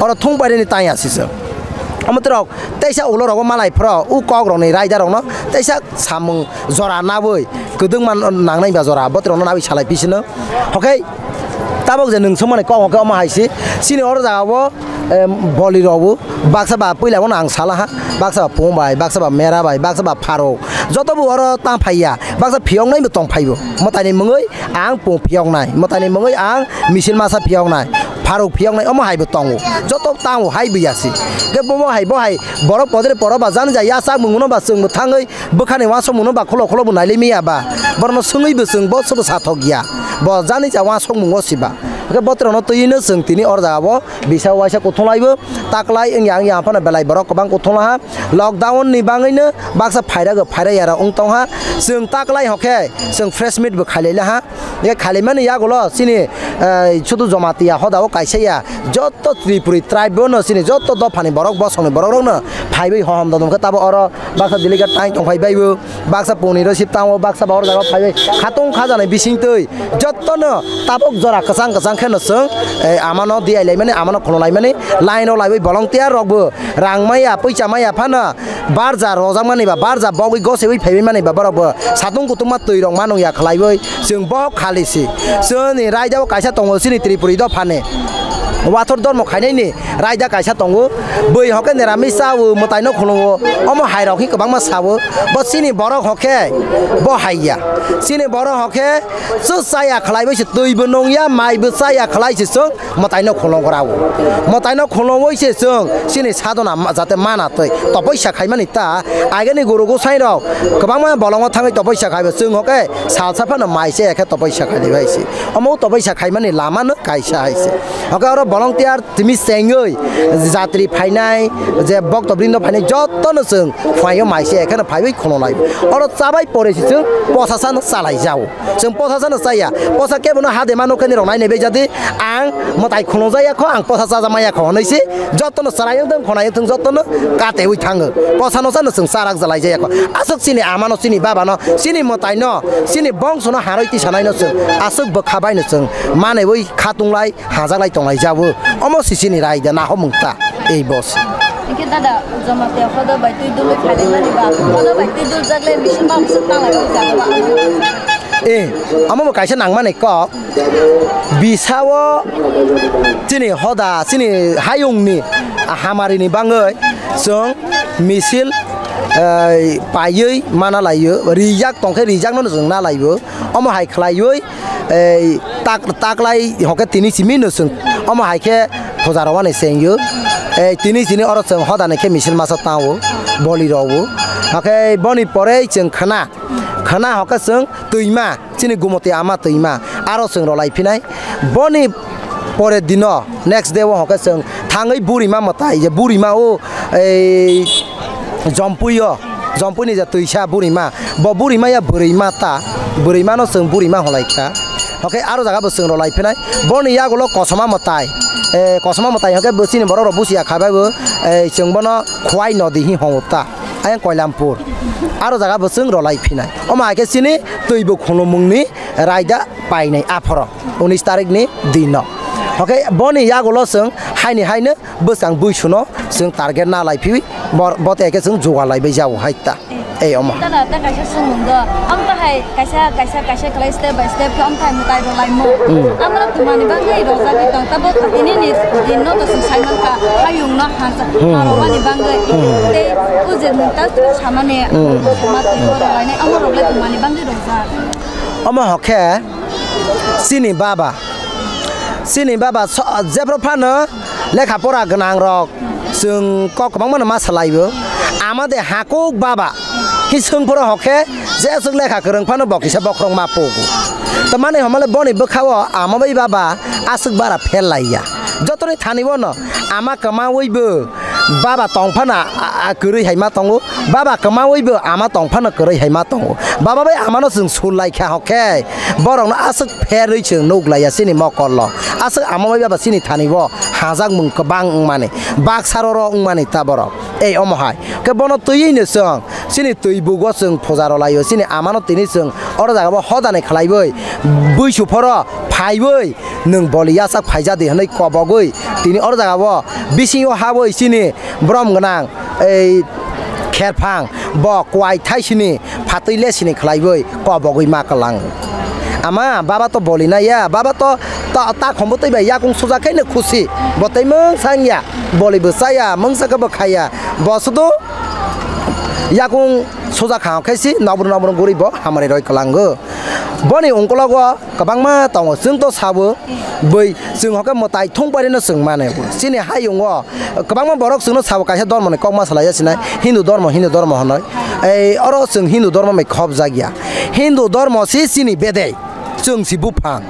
Oro thung paironi tangya se chwng. Omo tei rok teisa ulo rogo malai phro, u kok rokni raida rokno teisa samung jora nawi kwdwngma nangnai ba jora, botrokno nawi salai pisino. Hokhe tabok je nwng swngmani kok hokhe omo hai se. Chini oro jaga o, em, boli rok o baksa ba puila bono ang sala ha, baksa ba pung bai, baksa ba mera bai, baksa ba pharok, joto bo oro tang phaiya, baksa phiyoknai bo tong phaibo. Mwtaini mungwi ang pung phiyoknai, mwtaini mungwi ang misil masa phiyoknai, pharok phiyoknai, omo hai bo tongo. Joto tango hai bo ya se. Khe bo bo hai, bo hai borok podre poro ba jani ja ya sak mungno ba chwng bo thangwi bwkhani uansukmungno ba kholo kholo bo nailai manya ba, borokno swngwi bo chwng bo sobo sathok ya, bo jani ja uansukmung o siba. Hwnkhe botrokno twiwi no chwng tini oro jaga o bisa uaisa kuthung laibo, taklai wngya wngya aphano belai borok kwbang kuthung laha. Lockdown ni bangwi no baksa phairok phairok ya rok wng tong ha, chwng taklai hokhe chwng fresh meet bo khailai laha. Hwnkhe khailaimani yagulo chini, eh, sudu Jamatia hoda o kaisa ya, joto Tripuri tribe bo no chini joto dophani borok, bosongni borok rok no phaiwi hohom dodom khe tabo oro baksa delegate tai tong phai baibo, baksa puni rosip tango, baksa ba oro jaga phaiwi khatung khajanai bising twi joto no tabok jora kwchang kwchang khe no chwng, eh, amano diai laimani, amano khulum laimani, line o laiwi volunteer rok bo rang maya, poisa maya phano barja rojakmani ba barja bogwi gosewi phaiwi mani ba borok bo satung kutung ma twi rok ma nung ya khlaiwi chwng bo khali si. Chwngni raida o kaisa tongo chini Tripuri dophani wathor dormo khainai ni raida kaisa tongo. Bwi hokhe nirami chao mwtai no khulungo, omo hai rok hi kwbangma sao. Bo chini borok hokhe bo hai ya. Chini borok hokhe chwng chaya khlaiwi se twi bo nung ya, mai bo chaya khlai se chwng mwtaino khulongrao. Mwtaino khulongwi se chwng chini sadona ma-, jate mana twi topoisa khaimani ta. Ageni guru gosai rok kwbangma bolongo thangwi topoisa khaibo, chwng hokhe salsa phano mai se ekhe topoisa khaini bai se. Omo topoisa khaimani lama no kaisa hai se. Hokhe oro volunteer timi chengwi jatri phainai, je bokto brindo phainai jotono chwng phuaio mai se ekheno phaiwi khulonglai. Oro chabai pore se chwng posa sano chalai jao. Chwng posa sano chaya, posa kebono hade ma nokhe ni rok nai nai bai jadi, ang mwtai khulung jaya kho, ang posa chaja maya kho hwnwi se jotono chwrai wng thung, khonai wng thung, jotono katewi thango. Posa no sano chwng charak jalai jaya kho. Aswk chini ama no, chini baba no, chini mwtai no, chini bongso no harwi tisa nai no chwng aswk bwkha bai no chwng manwi khatung lai, hajak lai tong lai jabo. Omo se chini raida nahomung ta ei boss. Hingke dada, Jamatia hoda bai twi dului phailaimani ba, hoda bai twi duljak le machine ba bwswk tanglai jaga ba. Eh, omo bo kaisa nangmani kok. Bisao chini hoda, chini hayungni hamarini bangwi chwng misil, eh, paiwi mana laio, rijak tongkhe rijakno chwng na laio. Omo hai khlaiwi, ei, tak-, taklai hokhe tini simi no chwng. Omo hai khe puja rwani chengyo. Ei, tini sini oro chwng hodani khe misil masa tao, boli rwo. Hakhe boni pore chwng khna, khna hokhe chwng twima, chini Gumoti ama twima. Aro chwng rwlai phinai. Boni pore dino, next day o hokhe chwng thangwi burima mwtai, je burima o, ei, Jompui o. Jompuini je twisa burima, bo burima ya bwrwima ta, bwrwimano chwng burima hwnlai kha. Hokhe aro jaga bo chwng rwlai phinai. Boni yagulo kosoma mwtai, eh, kosoma mwtai hokhe bo chini borok rok busia kha bai bo, eh, chwng bono Khwai Nodi hi hongo ta, ayang Koilampur. Aro jaga bo chwng rwlai phinai. Omo hai khe chini twi bo khulumungni raida painai aphoro unis tarikni dino. Hokhe boni yagulo chwng haini haino bwskang buisuno chwng target na lai phiwi, bor-, bo tei khe chwng jugal lai bai jago hai ta. Ei omo. Tana ta kaisa swngmung do. Am ta hai kaisa, kaisa, kaisa khlai step by step khe am ta hai mwtai rwlaimo. Hmm. Amra twmani bagwi rwjagwi tong. Tabo tini ni din no to chwng sai mankha, hayung no hanja, hmm, harokmani bagwi. Hmm. Tei o je nwng ta samani, hmm, sama twi rwlainai, amo rok le twmani bagwi rwjak. Omo hokhe chini baba, chini baba so-, jephru phano lekha pora gwnang rok chwng kok kwbangma no ma salai o. Ama de hakuk baba hi swng phuru hokhe je aswk lekha kwrwng phano bo kisa bokhorok ma pugo. Tamani homale boni bwkha o ama bai baba aswk bara fail lai ya. Jotoni thani bono ama kwmawi bo baba tong phano a, a, kwrwi hai ma tongo. Baba kwmawi bo ama tong phano kwrwi hai ma tongo. Baba bai amano chwng sul lai kha hokhe borokno aswk pherwi chwng nuk lai ya chini mokol o. Aswk ama bai baba chini thani bo hajak mung kwbang wng mani, baksa roro wng mani ta borok. Ei omo hai khe bono twiwi no chwng chini twi bugo chwng puja rw lai o. Chini amano tini chwng oro jaga bo hodani khlai wi buisu phoro phai wi nwng boli yachak phaija di hwnwi kobogwi tini oro jaga o bisingo habwi chini borom gwnang ei kherphang bo kwai thaisini phatwi lesini khlaiwi kobogwi ma kwlang. Ama baba to boli nai ya, baba to ta, ta khombo twi bai yakung suja khe no khusi, bo tei mungsa wng ya, boli bo cha ya, mungsa khe bo kha ya, bo sudu yakung suja kha khe si nokbru nokbru guri bo hamari roi kwlango. Boni ungkologo kwbangma tongo, chwng to sabo bui chwng hokhe mwtai thung pairino chwng mane. Chini hayungo kwbangma borok chwngno sabo kaisa dhormoni kok ma salai ya sinai, Hindu dhormo, Hindu dhormo hwnwi. Ei oro chwng Hindu dhormo bai khobjak ya. Hindu dhormo si chini bedai, chwng si buphang.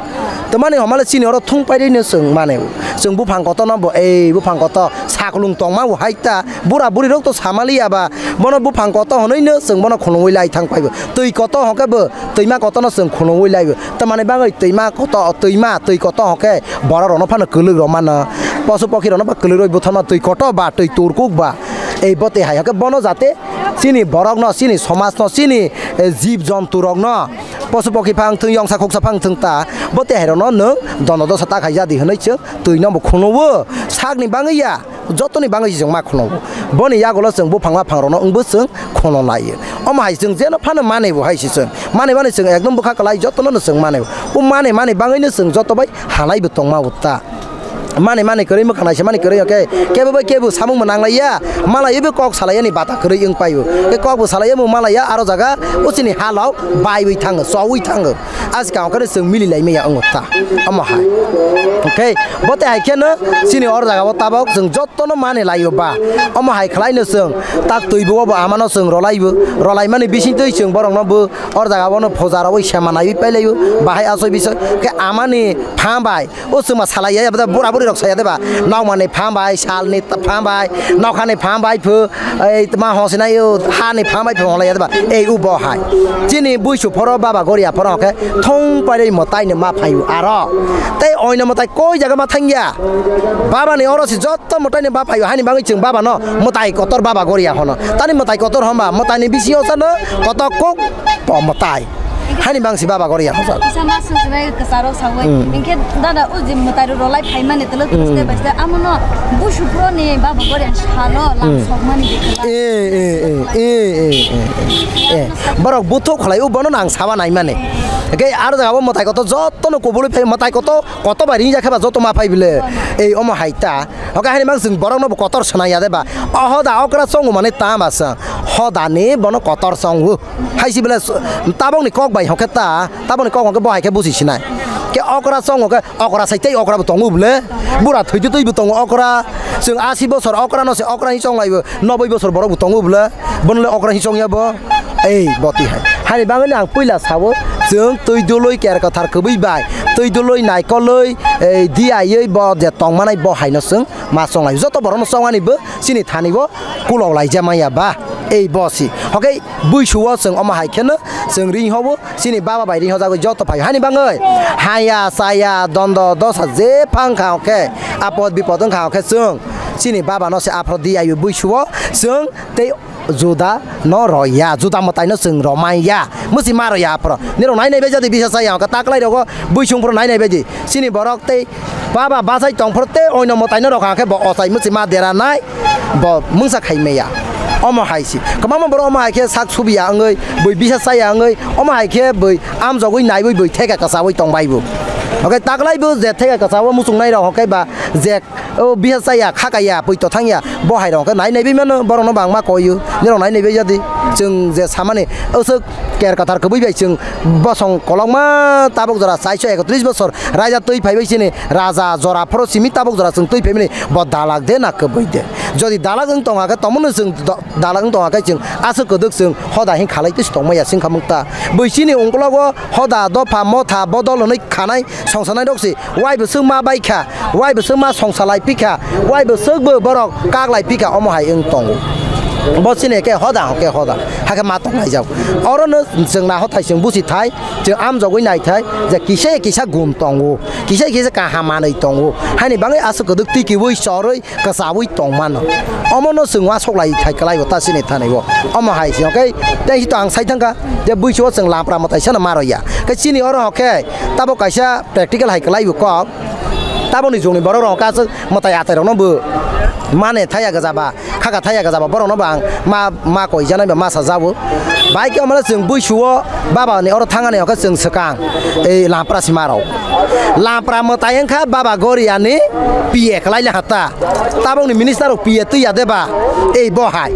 Tamani homale chini oro thung pairino chwng mane. Chwng buphang kotorno bo, ei buphang kotor saklung tongma bo hai ta, bura buri rok to samali ya ba, bono buphang kotor hwnwi no chwng bono khulumwi lai thang phai bo. Twi kotor hokhe bo, twima kotorno chwng khulumwi lai bo. Tamani bagwi twima kotor, twima, twi kotor hokhe borok rokno phano kwlwk rw mano, posu pokhi rokno ba kwlwk rwi butharma twi kotor ba twi turkuk ba. Ei bo tei hai hokhe bono jate chini borokno, chini somajno, chini, eh, jib jontu rokno, posu pokhi phang thung, yongsa khuksa phang thung ta, bo tei hai rokno nwng dono dosa ta khai jadi hwnwi chwng twi no bo khulumwi sakni bagwi ya. Jotoni bagwi se chwng ma khulumgo. Boni yagulo chwng buphang maphang rokno wngbo chwng khulum laio. Omo hai chwng jeno phano mane bo hai se chwng. Mane mane chwng ekdom bwkha kwlai jotono no chwng mane bo. O mane mane bagwino chwng joto bai halai bo tongma bo ta. Mane mane kwrwi mwkhang naisa mane kwrwi hwnkhe kebo bai kebo samung bo nanglaiya. Malaiwi bo kok salaiyani bata kwrwi wng paio. Khe kok bo salaiya bo malaiya aro jaga o chini halok baiwi thango, chowi thango. Askang khe chwng mili lai maya wngo ta. Omo hai. Hwnkhe bo tei hai kheno chini or jaga o tabok chwng jot tono mani laio ba. Omo hai khlai no chwng tak twi bo bo amano chwng rolai bo. Rolai mani bising twi chwng borok no bo or jaga bono phuja rogwi sema naiwi pai laio. Bahai asoi bisoi khe amani pha bai o chwngma salai ya, bura buri rok saya de ba. Nokma ni pha bai, sal ni pha bai, nokha ni pha bai phu, ei tma hong sinai o ha ni pha bai phu hong lai ya de ba. Ei u bo hai. Chini buisu phoro baba goria phoro khe thong pai rei mwtai ni ma phaio aro. Tei oino mwtai koi jaga ma thang ya. Baba ni oro si jot to mwtai ni ba phaio, hani bagwi chwng baba no mwtai kotor baba goria hono. Tani mwtai kotor homba, mwtai ni bisingo sano kotor kok po mwtai. Hani bang si baba goria hono. Kisa ma sung sung kwcharo sawi. Hmm. Hinkhe dada o je mwtai ro rolai phai mani tolo tolo step by step. Amo no busu pro ni baba goria salo lam sok mani de. Eh, eh, eh, eh, eh, eh, eh. Eh, borok buthuk khlai o bono nang sawa nai mani. Hinkhe aro jaga bo mwtai kotor jot to no kubului phai mwtai kotor. Kotor bai ringjak khe ba joto ma phai bile. Ei omo hai ta. Hokhe haini mang chwng borok no bo kotor swnai ya de ba. O hoda okra chongo mani ta ba sa. Hoda ni bono kotor chongo. Hai si bile s-, tabok ni kok bai hokhe ta. Tabok ni kok hokhe bo hai khe busi sinai. Khe okra chongo khe okra sai tei okra bo tongo bile. Bura thwi twi bo tongo okra. Chwng asi bosor okra no se okra hi chong lai bo. Noboi bosor borok bo tongo bwle, bono le okra hi chongya bo. Ei, boti hai. Hani bagwi ang puila sabo, chwng twi dului ker kathar kwbwi bai, twi dului naikolwi, ei, diaiwi bo je tongmanai bo haino chwng ma chonglai. Joto borokno chongmani bo chini thani bo kulok laijak manya ba. Ei bosi. Hoke buisuo chwng omo hai kheno chwng ring hobo, chini baba bai ring hojagwi joto phai. Hani bangwi haya, chaya, dondo, dosa je phang kha hoke, apod bipod wng kha hoke chwng chini baba no se aphro di ayu buisuo chwng tei juda no roya, juda mwtai no chwng romai ya. Musi ma roya aphro. Nirok nai nai bai jadi bisa chaya hoke taklai rogo buisung phro nai nai bai di. Chini borok tei baba bachai tong phro tei oino mwtai no rokha khe bo ochai musi ma dera nai. Bo mungsa khai meya. Omo hai si. Kwbangma borok omo hai khe sak subiya wngwi, bui bisa chaya wngwi, omo hai khe bui amjogwi naiwi bui theka kwchawi tong bai bo. Oke taklai bo je theka kwchawo muchung nai rok hoke ba je o bisa chaya, khakaya, puito thangya, bo hai rok khe nai nai bai mano, borok no bangma koiyo, nirok nai nai bai jadi. Chwng je samani, osok ker kathar kwbui bai chwng bosong kolokma tabuk jora chaiso ekotris bosor raida twi phai bai chini raja jora phoro simi tabuk jora chwng twi phai mani bo dalak de na kwbui de. Jodi dalak wng tong kha khe tomono chwng do-, dalak wng tong kha khe chwng aswk kwdwk chwng hoda hin khalai twi tongma ya sing kha mukta. Bui chini ungkologo hoda dopha motha bodol hwnwi khanai songsanai rok se wai bwswk ma bai kha, wai bwswk ma songsa lai pi kha, wai bwswk bo borok kak lai pi kha, omo hai wng tongo. Bo chini khe hoda hwnkhe hoda, hakhe ma tong lai jak. Oro no chwng na hothai chwng busi thai, chwng amjogwi nai thai, je kisa kisa gun tongo, kisa kisa kaham manwi tongo, haini bagwi aswk kwdwk twikiui chorwi kwchaui tong mano. Omono chwng uansuk lai thai kwlai o ta chini thani o. Omo hai se, okay? Tei hito ang sai thangkha je buiso chwng lapra mwtai sano ma rw ya. Khe chini oro hokhe tabuk kaisa practical hai kwlai o kok. Tabukni jugni borok rok kaisa mwtai atai rokno bo mane thaya gajaba. Khaka thaya gajaba borokno bo ang ma, ma koi janai ba ma sajao. Bai khe omole chwng buisuo baba ni oro thangani hokhe chwng swkang ei lapra sima rok. Lapra mwtai wngkha baba Goria ni P A kwlai le hata. Tabukni minister rok P A twi ya de ba ei bo hai.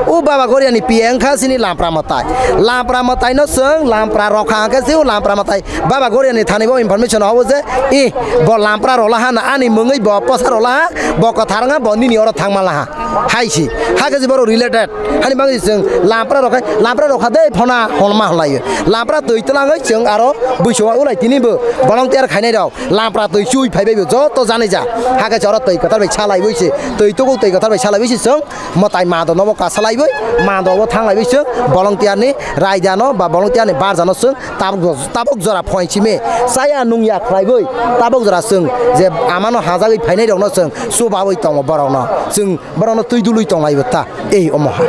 O baba Goria ni P A wngkha chini lapra mwtai. Lapra mwtai no chwng lapra rokha hwnkhe se o lapra mwtai Baba Goria ni thani bo information hobo je, i, bo lampra rola ha na ani mungwi bo posa rola ha, bo kwthar wngha bo nini oro thangma laha. Hai si, ha khe je borok related. Hani bagwi chwng lampra rok khai, lampra rok kha dei phona holma holaio. Lampra twi twlangwi chwng aro buisowa ulai tini bo volunteer khainai rok lampra twi chui phai bai bo joto janai ja. Ha khe oro twi kwthar bai salai wi se, twi tubu twi kwthar bai salai wi se chwng mwtai mado nobo kasalaiwi, mado bo thanglaiwi chwng volunteer ni raida no ba volunteer ni barja no chwng tabuk, tabuk jora phoichimi chaya nungya khlaiwi tabuk jora chwng je amano hajagwi phainai rokno chwng chubawi tongo borokno, chwng borokno twi dului tonglaio ta ei omo ha.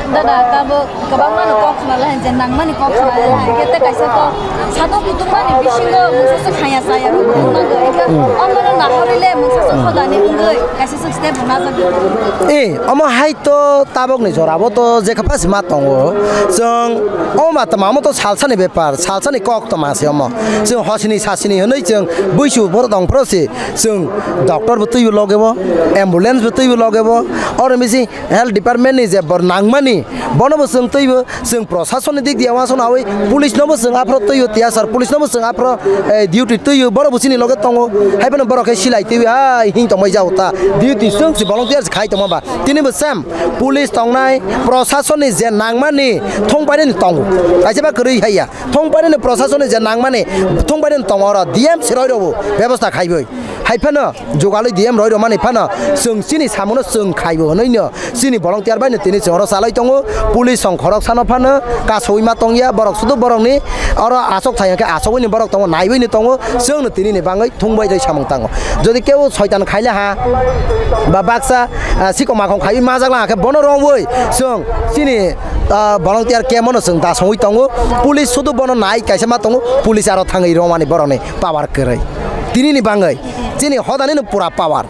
Dada, tabuk kwbangma ni kok khna le hai je nangmani kok khna le hai khe tei kaisa kok satung kutung mani bisingo mungsa swk haya chaya rok nangwi khe omo no nahorwi le mungsa swk hodani wngwi kaisa swk step bo najagwi. Eh, omo hai to tabok ni jora bo to je kha phasi ma tongo. Chwng omo ma tama omo to salsa ni bepar, salsa ni kok tama se omo. Chwng hosini sasini hwnwi chwng buisu borok tong phro se chwng doctor bo twi bo loge bo, ambulance bo twi bo loge bo. Oro misi health department ni je bor nangmani bono bo chwng twi bo. Chwng prosason ni dik diya uansukno awi police no bo chwng aphro twiwi tiya sir, police no bo chwng aphro, eh, duty twiwi borok bo chini loge tongo. Hai phano borok khe silai twiwi hai hing tongbai jago ta. Duty chwng se volunteer se khai tongma ba. Tini bo same police tongnai prosason ni je nangmani thongpainani tongo. Kaisa ba kwrwi haiya. Thongpainani prosason ni je nangmani thongpainani tongo oro D M se roi rok bo bebosta khaiwi. Hai phano jugalwi D M roi rok mani phano chwng chini samuno chwng khaibo hwnwi no. Chini volunteer bai no tini chwng oro chalai tongo. Police song khorok sano phano kasowi ma tongya, borok sudu borok ni oro asok thai hwnkhe asogwi ni borok tongo, naiwi ni tongo, chwng no tini ni bangwi thung bai tei samung tango. Jodi kebo soitan khaile ha ba baksa, ah, sikoma khong khaiwi majak lang khe bono romwi chwng chini, ah, volunteer camp no chwng da songwi tongo. Police sudu bono nai kaisa ma tongo, police aro thangwi romani borok ni power kwrwi. Tini ni bangwi chini hodani no pura power.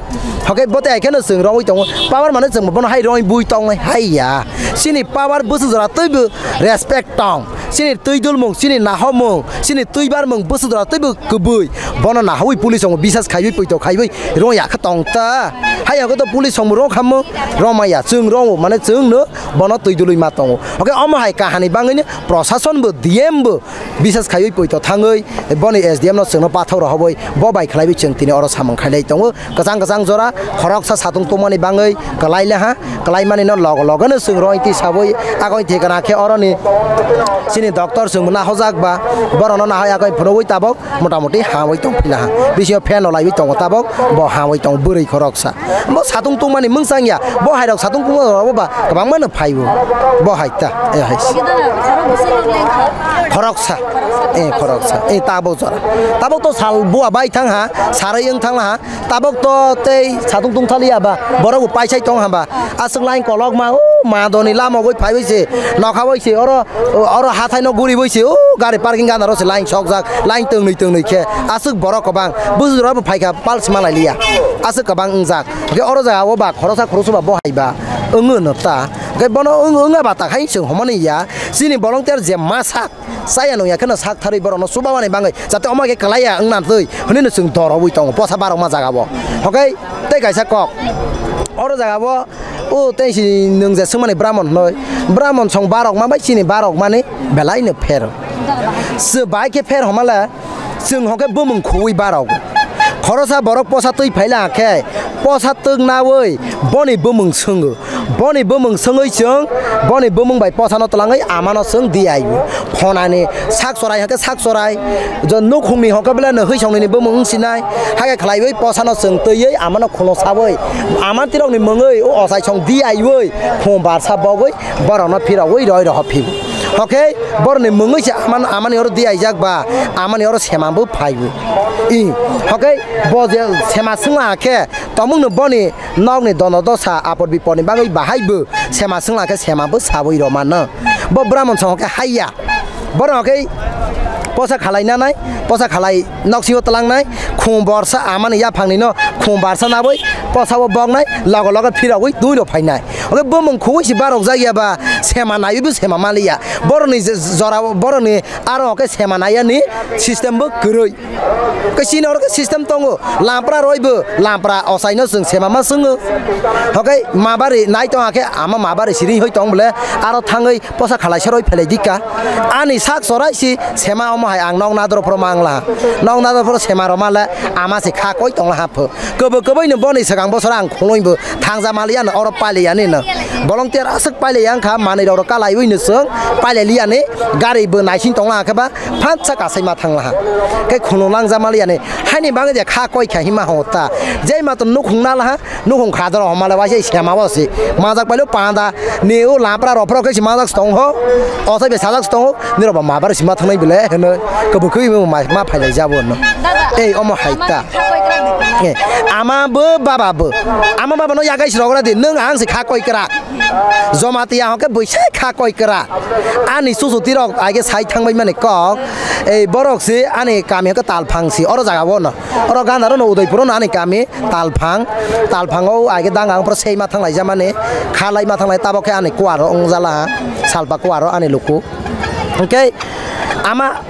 Hoke bote hai kheno chwng rongwi tongo. Power mane chwng bono hai rongwi bui tongnai hai ya. Chini power bwswk jora twibo respect tong. Chini twi dulmung, chini nahomung, chini twi barmung bwswk jora twibo kwbwi. Bono nahawi police rong bisas khaiwi poito khaiwi rong ya kha tong ta. Hai ya to police rong rong khamung rong maya chwng rong mane chwng no bono twi dului ma tongo. Hoke omo hai kahani bangwi no prosason bo D M bo Bisas khaiwi poito thangwi boni S D M no chwngno pathor rohobwi bo bai khlaiwi chwng tini oro samung khailai tongo. Kwchang kwchang jora khoroksa satung tongmani bangwi kwlai le ha, kwlaimani no logo logo no chwng rohingtwi sabwi agoi thikana khe oroni Bini doctor chwng nahojak ba, borokno nahoi yakoi phunugwi tabok motamoti hamwi tong phila ha. Bisingo fan no laiwi tongo tabok, bo hamwi tongo bwrwi khoroksa. Bo satung tungmani mwngsang ya, bo hai rok satung tungma rok ba kwbangma no phaibo. Bo hai ta, eh, hai. Khoroksa, eh, khoroksa, eh, tabok jora. Tabok to sal bua bai thang ha, sarai wng thang ha. Tabok to tei satung tungthaliya ba, borok bo paisai tong hamba. Aswk line kolokma, o madoni lama goi phaiwi se, nokha bai se, oro, oro hathai no guri bai se, o gari parking gana ro se line sokjak, line tongnwi tongnwi khe. Aswk borok kwbang, bujura bo phaikha pal sima lailiya. Aswk kwbang wngjak. Hwnkhe oro jaga o ba khorosa khorosu ba bo hai ba wngwi no ta. Hwnkhe bono wng, wngya ba ta khai chwng homani ya. Chini volunteer je masa Chaya nung ya kheno sak tharwi borokno chubamani bagwi, jate omo khe kwlaiya wngna twi hwnwi no chwng dorobwi tongo posa barokma jagao. Hokhe tei kaisa kok, oro jagao o tei si nwng je swngmani Bramon hwnwi, Bramon song barokma bai chini barokmani belai no pher. Chwng bai khe pher homa le, chwng hokhe bumung khuwi barogo. Khorosa borok posa twi phaila khe, posa twk nawi boni bumung swngo. Boni bumung swngwi chwng, boni bumung bai posano twlangwi amano chwng di ai. Phonani sak chorai hwnkhe sak chorai, jo nukhungni hwnkhe belai no hwisongnini bumung wngsinai. Hakhe khlaiwi posano chwng twiwi amano khulung sawi, ama tirokni mungwi o ochai song di aiwi, khum barsa bogwi borokno phirogwi roi rohor phibo. Hokhe borokni mungwi se amano, amani oro di aijak ba, amani oro sema bo phaibo. I, hokhe bo je sema swngma khe, tomungno boni nokni dono dosa apor bipor ni bagwi bahai bo sema swngla khe sema bo sawi rw mano. Bo Bramon song khe haiya. Borok khe posa khalai nanai, posa khalai nok singo twlang nai, khum borsa amani yaphang ni no khum barsa nabwi posa o bok nai, logo logo phirogwi twi rw phai nai. Oke bumung khugwi si barok jak ya ba sema naiwi bo sema maliya. Borok ni je-, jora borok ni aro khe sema naiya ni system bo kwrwi. Khe chini oro khe system tongo, lampra roibo, lampra ochaino chwng sema ma swngo. Hokhe mabari nai tongha khe ama mabari siring hoi tong bole, aro thangwi posa khalaisa roi phelai dikha. Ani sak chorai si sema omo hai ang nok nadro phoro mangla. Nok nadro phoro sema roma le ama se kha koi tongla ha pho. Kwbwi kwbwi no boni swkang bosor ang khuloi bo thangja maliya no oro pailai yani no. Volunteer aswk pailai yang kha manwi rok kalaiwi no chwng pailai liya ni gari bo naising tongla ha khe ba. Phansa kasai ma thang laha. Khe khunu langja maliya ni. Haini bagwi je kha koi kha hima ho ta. Jei ma to nukhung na laha, nukhung kha doro homa le waisa sema bo si. Majak pailo panda ni o lapra ro phro khe si majak tong ho. O sai be sajak tong ho. Ni ro ba ma bar si ma thang nai bile heno. Khe bo khe ma, ma phai lai jabo no. Ei omo hai ta. Eh, ama bo baba bo. Ama baba no yagai si rogra di. Nung ang si kha koi kra. Jamatia hokhe bwsai kha koi kwrak. Ani chuchuti rok aige sai thangbai mani kok. Ei borok si ani kami hokhe Talphang si. Oro jaga o no. Oro gana ro no Udaipur o no ani kami Talphang. Talphang o aige danga ang poro seima thanglai jamani. Khalai ma thanglai tabok khe ani kuaro wngjala ha. Salpa kuaro ani luku. Hwnkhe ama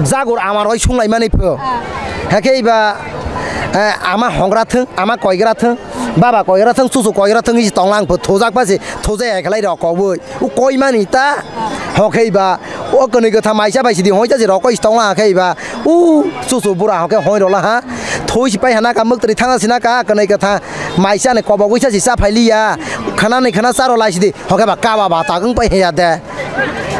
jagur ama roi sunglai mani pho. Hwnkhe iba, eh, ama hongra thung, ama koigra thung. Baba koigra thung, chuchu koigra thung, isi tonglang pho thujak pha se, thujai hai khlai rok koboi. U koi mani ta, hokhei ba, o kwnwi kwtha maisa bai sidi hoi ta se rok koi tonglang khe ba, u chuchu bura hokhe hoi rola ha. Thoi si pai hana ka, mwktri thangna sina ka, kwnwi kwtha maisa ni kobok wisa si cha phai liya. Khana ni khana cha ro lai sidi, hokhe ba kaba ba ta wng pai heya de.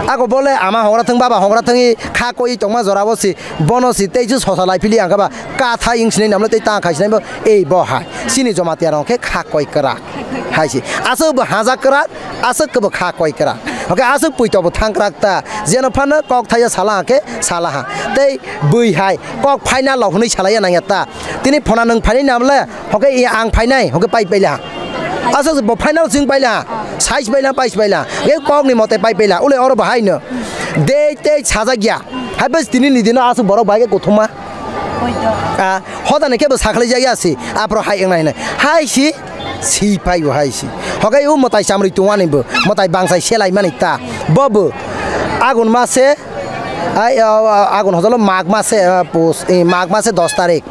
Ako bole ama hongra thung, baba hongra thung, i kha koi tongma jora bo si, bono si tei chu sosa lai phili ang khe ba, ka tha ing sinai namle tei ta khai sinai bo, ei bo hai. Chini Jamatia rok khe kha koi kwrak. Hai si. Aswk bo haja kwrak, aswk khe bo kha koi kwrak. Hokhe aswk puito bo thang kwrak ta. Jeno phano kok thaya sala khe sala ha. Tei bui hai kok phaina lo hwnwi salai ya nang ya ta. Tini phona nwng phainai namle, hokhe i ang phainai, hokhe pai paila ha. Aswk bo phaina chwng paila ha. Size paila, pais paila. Hokhe kok ni mote pai paila. Ule oro bo hai no. Dei tei sajak ya. Hai bas tini ni dino aswk borok bai khe kuthuma. Ah, hodani khe bo sakhlai jak ya si, aphro hai wngnai hinwi. Hai si, si phai bo hai si. Hokai o mwtai chamrwi tongmani bo, mwtai bangsai selai mani ta. Bo bo, agun mase, ai, ah, ah, agun hojolo Mag mase, ah, pus, eh, Mag mase dos tarik.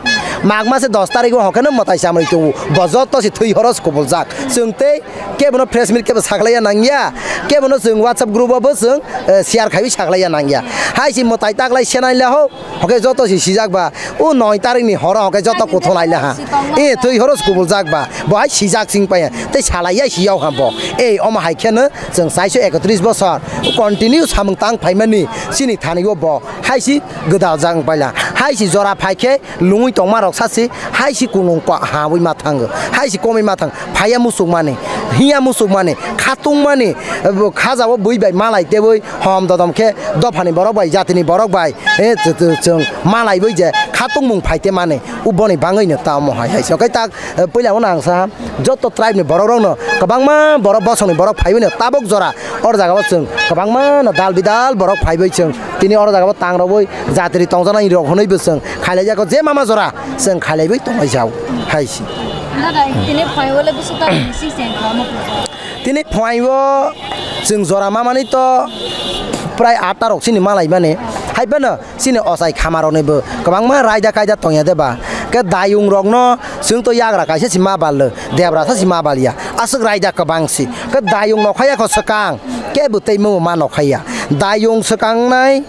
Mag mase dos tarikh o hokhe no mwtai chamwi tubu. Bo joto se thwi horos kubuljak. Chwng tei kebono press meet kebo saklaiya nangya. Kebono chwng WhatsApp group o bo chwng, eh, share khaiwi saklaiya nangya. Hai si mwtai taklai senai le ho. Hokhe joto si sijak ba. O noi tarikh ni horo hokhe joto kuthunai le ha. E thwi horos kubuljak ba. Bo hai sijak sing paya. Tei salaiya siyao ha bo. Ei omo hai khe no chwng saiso ekotris bosor. Continue samung tang phaimani. Chini thani o bo. Hai si gwdal jak wng paila. Hai si jora phai khe lungwi tongma rok sa si, hai si kunung ko-, hawi ma thango, hai si komwi ma thang, phaiya muchuk mani, hiya muchuk mani, khatung mani, eh, bo khaja o bui bai malai tebwi hom dodom khe dophani borok bai, jatini borok bai, eh, ch-, ch-, chwng malai bwi je khatung mung phai te mani, u boni bangwi no tamo hai hai se. Okai tak, eh, puila o nang sa ha, joto tribe ni borok rok no kwbangma borok bosong ni borok phaiwi no tabok jora or jaga o chwng kwbangma no dal bidal borok phaiwi chwng tini or jaga o tang rogwi jatiri tongjaknai rok hwnwi bo chwng khailaijak o je mama jora chwng khailaiwi tonglaijak hai si. Dada, tini phaio le bwswk ta sing seng kha mo. Tini phaio chwng jora mamani to prai atta rok chini malaimani hai phano chini ochai khamaroknibo kwbangma raida kaida tongya de ba. Khe dayung rokno chwng to yagra kaisa si ma bal le, debra sa si ma bal ya. Aswk raida kwbang si. Khe dayung nokhaya kho swkang, kebo tei mo ma nokhaya. Dayung swkang nai,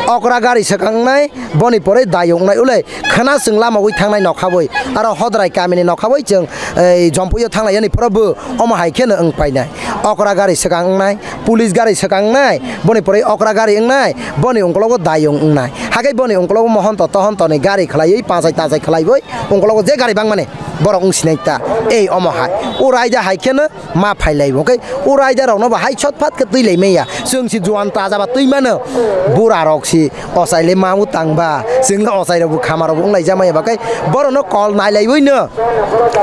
okra gari swkang nai, boni pore dayung nai. Ulai khana chwng lama ui thangnai nokhaboi. Aro Hodrai kamini nokhaboi chwng, ei, Jompuio thanglai yani phoro bo omo hai kheno wng painai. Okra gari swkang wngnai, police gari swkang wngnai, boni pore okra gari wngnai, boni ungkologo dayung wngnai. Hakai boni ungkologo mohonto tohonto ni gari khlaiwi pachai tachai khlaiwi ungkologo je gari bangmani borok wng sinai ta. Ei omo hai. O raida hai kheno ma phailai bo. Khe o raida rokno bo hai chotphat khe twi lai manya. Chwng si juan taja ba twi mano. Bura rok si ochai le ma o tang ba. Chwng ochai rok bo khama rok bo wng lai ja manya ba. Khe borok no kol nai lai wi no.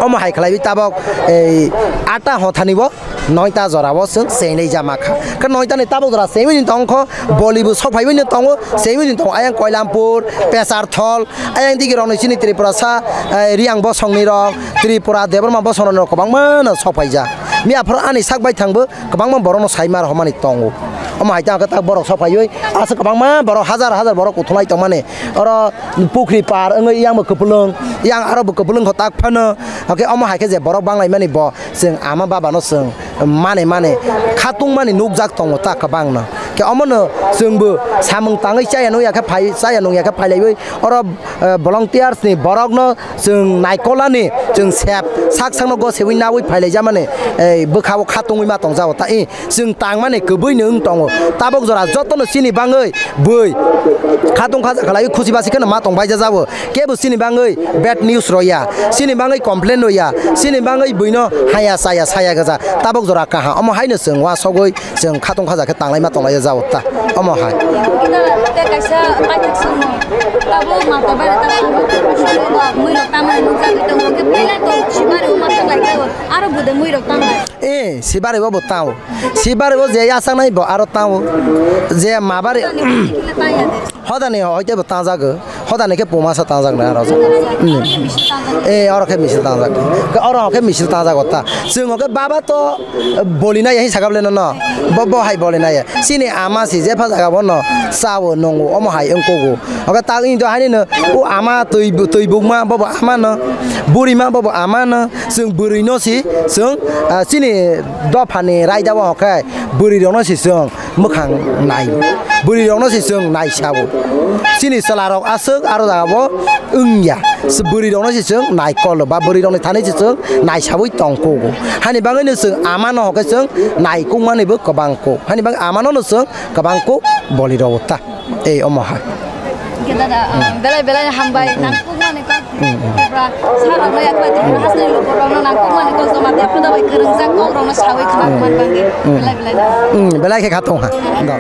Omo hai khlaiwi tabok ei atta hothani bo. Noita jora o chwng chengwi jama kha. Khe noita ni tabuk jora chengwi ni tong kho, boli bo sok phaiwi ni tongo, chengwi ni tongo. Ayang Koilampur, Pesarthol, ayang digi rok ni chini Tripura sa, eh, Riang bosong ni rok, Tripura Debbarma bosong ni rok kwbangma no sok phaijak. Miya phoro ani sak bai thang bo kwbangma borok no sai ma rw mani tongo. Omo hai tang khe tak borok sok phaiwi aswk kwbangma borok hajar hajar borok kuthulai tong mani. Oro pukhri par wngwi yang bo kwplwng, yang aro bo kwplwng kho tak phano. Hakhe omo hai khe je borok bang lai mani bo. Chwng ama baba no chwng mane mane khatung mani nukjak tongo ta kwbangno. Khe omono chwngbo samung tangwi chaya nungya khe phai, chaya nungya khe phailaiwi oro, eh, volunteers ni borokno chwng naikolani chwng sep sak sakno gosebwi nawi phailaijamani, eh, bwkhao khatungwi ma tongjago ta. I chwng tangmani kwbwino wng tongo. Tabok jora jotono chini bangwi bui khatung khaja khlaiwi khusi basi kheno ma tong baija jabo. Kebo chini bangwi bad news roya, chini bangwi complain roya, chini bangwi buino haya chaya saya gaja tabok jora kaha. Omo haino chwng uasogwi chwng khatung khaja khe tanglaima tonglaio jao ta. Omo hai. Te kaisa paithak swngo. Tabuk mata bare tabuk mui rok tamani nukjagwi tongo. Khe puila to sibari uma thanglai khe aro bude mui rok tanglai. Eh, sibari bo bo tao. Sibari bo je yasaknai bo aro tao. Je mabari. Hodani hoite bo tajago. Hodani khe puma sa tajak na aro. Hmm. Eh, oro khe misil tajak. Oro khe misil tajak ta. Chwng khe baba to boli nai hin sakable no no. Bo, bo hai boli nai. Chini ama si je pha jaga bo no. Sao nongo omo hai wngkogo. Oke tak wngdo haini no. O ama twi, twi bukma bo bo ama no. Buri ma bo bo ama no. Chwng bwrwi no si chwng, ah, chini dophani raida o hokhe bwrwi rokno si chwng mwkhang nai. Bwrwi rokno si chwng nai sabo. Chini chwla rok aswk aro jaga bo wngya. Bwrwi rokno si chwng nai kolo ba bwrwi rokni thani si chwng nai sabwi tong kugo. Hani bagwi no chwng ama no hokhe chwng nai kung mani bo kwbang kuk. Hani bagwi ama no no chwng kwbang kuk boli rok ta. Ei omo hai. Hingke dada, ah, belai belai hambai, nangkukmani kok, Tripura sarokno yakbai Tripura hasni lukurokno nangkukmani kok joma tei phoda bai kwrwngjak kokrokno sawi khna man bangwi, belai belai no. Hmm, belai khe kha tong ha. Do.